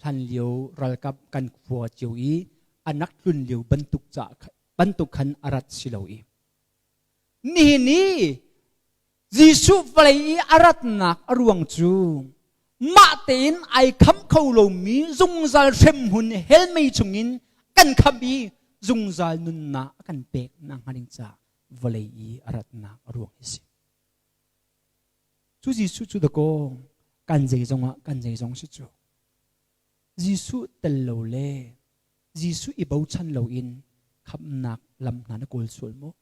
hlanlio ralkap kan khua cio i anak tlun lio bantuk ca bantuk khan a rat si lo i nihin i Jesuh vawlei i a ratnak a ruang cu mah tein ai kham kho lomi zungzal hremhmun hell mei chungin kan khamh i zungzal nunnak a kan pek nak hnga ding caah vawlei i a ratnak a ruang hi si. Cu Jesuh cu dakaw kan zeizong ah kan zeizong si cu. Jesuh tel lo le Jesuh i bochan loin khamhnak lam hna na kawl sual maw?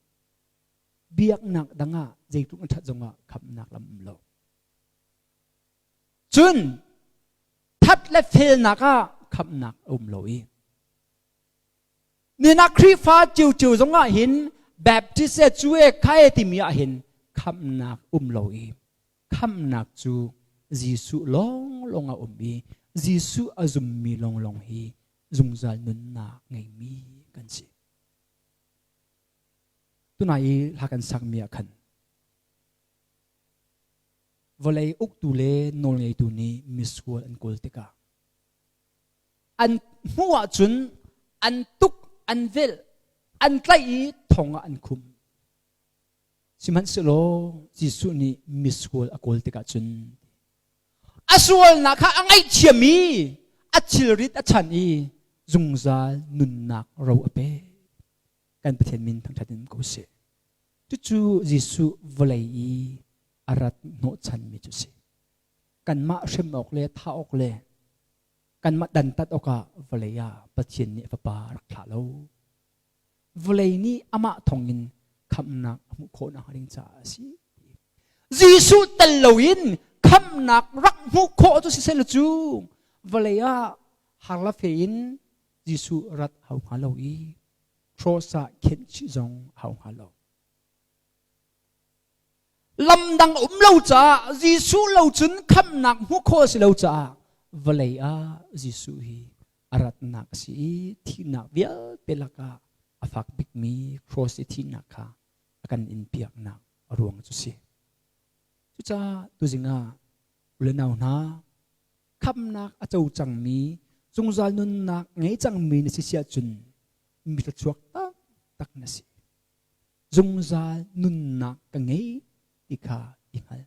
Biaknak dang ah zeitluk na ṭhat zongah khamhnak lam um lo. Cun that le felnak ah khamhnak a um lo i Nina Khrihfa ciocio zongah hin Baptist e cu e kha e timi ah hin khamhnak um lo i khamhnak cu Jesuh lawnglawng a um i Jesuh a zummi lawnglawng hi zungzal nunnak ngeimi kan si. Tunai i hla kan sakmi ah khan vawlei uktu le nawlngeitu nih misual an kawl tikah an hmuh ahcun an tuk an velh an tlaih i thong ah an khum sihmanhsehlaw Jesuh nih misual a kawl tikah cun a sualnak kha a ngaihthiam i a thilrit a chan i zungzal nunnak ro a pek kan Pathian min thangṭhat in ko seh cucu Jesuh vawlei i a rat hnawhchanmi cu si kanmah hrem awk le thah awk le kanmah dantat awkah vawlei ah Pathian nih a Fapa a rak thlah lo. Vawlei nih amah thawngin khamhnak a hmuh khawh nakhnga ding caah a si. Jesuh tel loin khamhnak rak hmuh khawh cu siseh cu vawlei ah har fe in Jesuh rat hau hnga lo i cross ah khenh chih zong hau hnga lo. Lamdang um lo caah Jesuh lo cun khamhnak hmuh khawh a si lo caah vawlei ah Jesuh hi a ratnak a si i thihnak vialte lakah a fak bikmi cross i thihnak kha a kan in piaknak a ruang cu si. Cucaah tuzing ah ulenau hna khamhnak a co cangmi zungzal nunnak ngei cangmi na si siah cun mi thluachuak taktak na si. Zungzal nunnak ka ngei ti kha i hngal.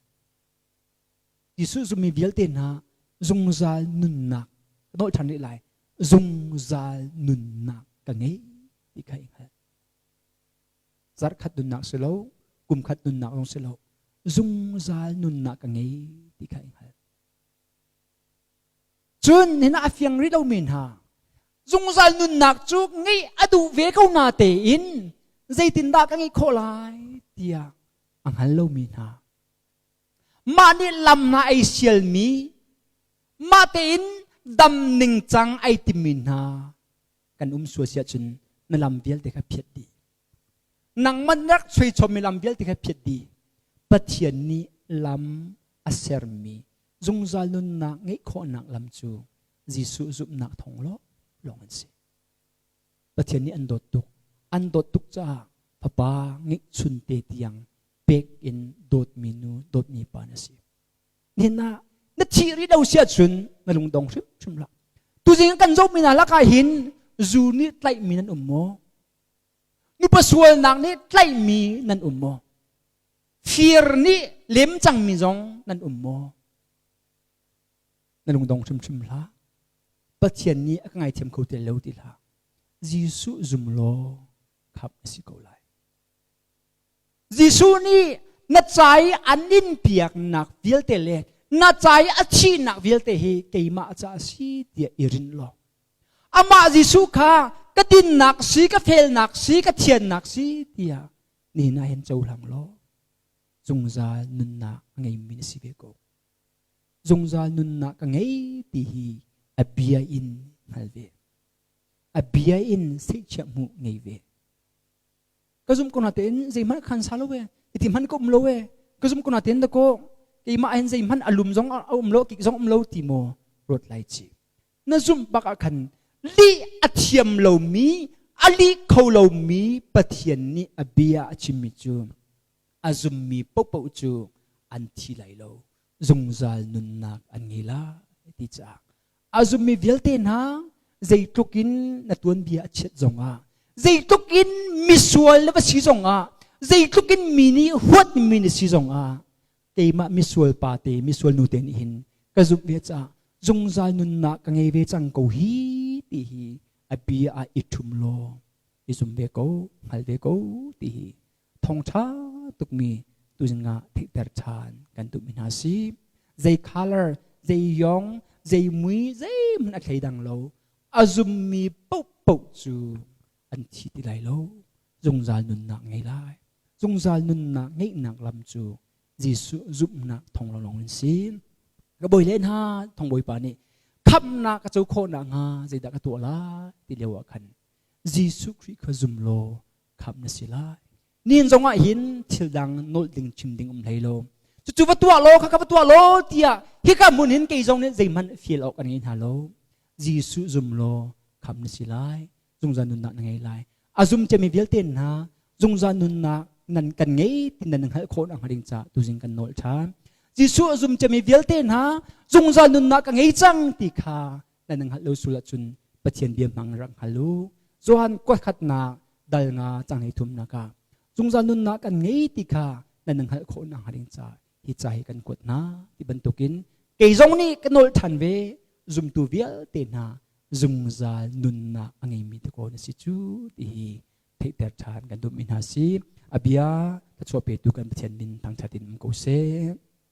Jesuh zummi vialte hna zungzal nunnak ka nawl ṭhan rih lai. Zungzal nunnak ka ngei ti kha i hngal. Zarhkhat nunnak si lo, kumkhat nunnak zong si lo, zungzal nunnak ka ngei ti kha i hngal. Cun hin a fiang rih lomi hna zungzal nunnak cu ngeih a duh ve ko na tein zeitindah ka ngeih khawh lai tiah a hngal lomi hna mah nih lam hna ei sialmi mah tein dam ningcang ai timmi hna kan um sual si ahcun na lam vialte kha phiat dih nangmah na rak chuichommi lam vialte kha phiat dih Pathian nih lam a sermi zungzal nunnak ngeih khawhnak lam cu Jesuh zumhnak thawng lawng an si. Pathian nih an dawt tuk. An dawt tuk caah fapa ngeihchun te tiang pek in dawtmi nu, dawtmi pa na si. Nihin ah na thih rih lo si ahcun na lungdong hrimhrim hlah. Tuzing kan zohmi hna lakah hin zu nih tlaihmi nan um maw? Nupa sualnak nih tlaihmi nan um maw? Fir nih lem cangmi zong nan um maw? Na lungdong hrimhrim hlah. Pathian nih a ka ngaithiam kho ti lo ti hlah. Jesuh zum law khamh na si ko lai. Jesuh nih na ca i an in piaknak vialte le na ca i a thihnak vialte hi keimah ca a si tiah i rinh law amah Jesuh kha ka dinnak si, ka felnak si, ka thiannak si tiah nihin ah hin cohlang law zungzal nunnak a ngeimi na si ve ko. Zungzal nunnak ka ngei ti hi a bia in hngal ve. A bia in seihchiah hmuh ngei ve. Ka zum ko na tein zeihmanh khan sa lo e, iti hmanh ka um lo e, ka zum ko na tein da ko keimah hin zeihmanh a lum zong a um lo, kik zong um lo ti maw ruat lai chi. Na zumh bak ah khan lih a thiam lomi, a lih kho lomi Pathian nih a bia a chimmi cu a zummi paohpaoh cu an thi lai lo, zungzal nunnak an ngei lai ti caah a zummi vialte hna zeitluk in na tuanbia a chiat zongah zeitluk in misual na va si zongah zeitluk in mi nih huatmi na si zongah keimah misual pa te misual nu te nih hin ka zumh ve caah zungzal nunnak ka ngei ve cang ko hi ti hi a bia ah i ṭhum law i zum ve ko hngal ve ko ti hi thawngṭha tukmi tuzing ah theihter ṭhan kan duhmi hna si zei color zei yong zei mui zeihmanh a thleidang lo a zummi paohpaoh cu an thi ti lai lo zungzal nunnak ngei lai zungzal nunnak ngeihnak lam cu Jesuh zumhnak thawng lawnglawng in si. Ka bawi le hna thong bawipa nih khamhnak ka co khawh nakhnga zeidah ka tuah lai ti lio ah khan Jesuh Khrih kha zum law khamh na si lai. Nin zong ah hin thil dang nolh ding chim ding um hlei lo. Cucu va tuah law kha ka va tuah law tiah hika hmun hin kei zong nih zeihmanh fial awk an ngei hna lo. Jesuh zum law khamh na si lai. Zungzal nunnak na ngei lai. A zum ciami vialte hna zungzal nunnak nan kan ngei ti nan hngalh khawh nakhnga ding caah tuzing kan nawl ṭhan. Jesuh a zum ciami vialte hna zungzal nunnak ka ngei cang ti kha nan hngalh lo sul ahcun Pathian bia hmang rak hngal u. Johan kuatkhatnak dal nga cang hlei thumnak ah zungzal nunnak kan ngei ti kha nan hngalh khawh nakhnga ding caah hi ca hi kan kuat hna ti bantukin kei zong nih ka nawl ṭhan ve zumtu vialte hna zungzal nunnak a ngeimi te ko na si cu ti hi theihter ṭhan kan duhmi hna si. A bia thluachuah petu kan Pathian min thangṭhat in um ko seh.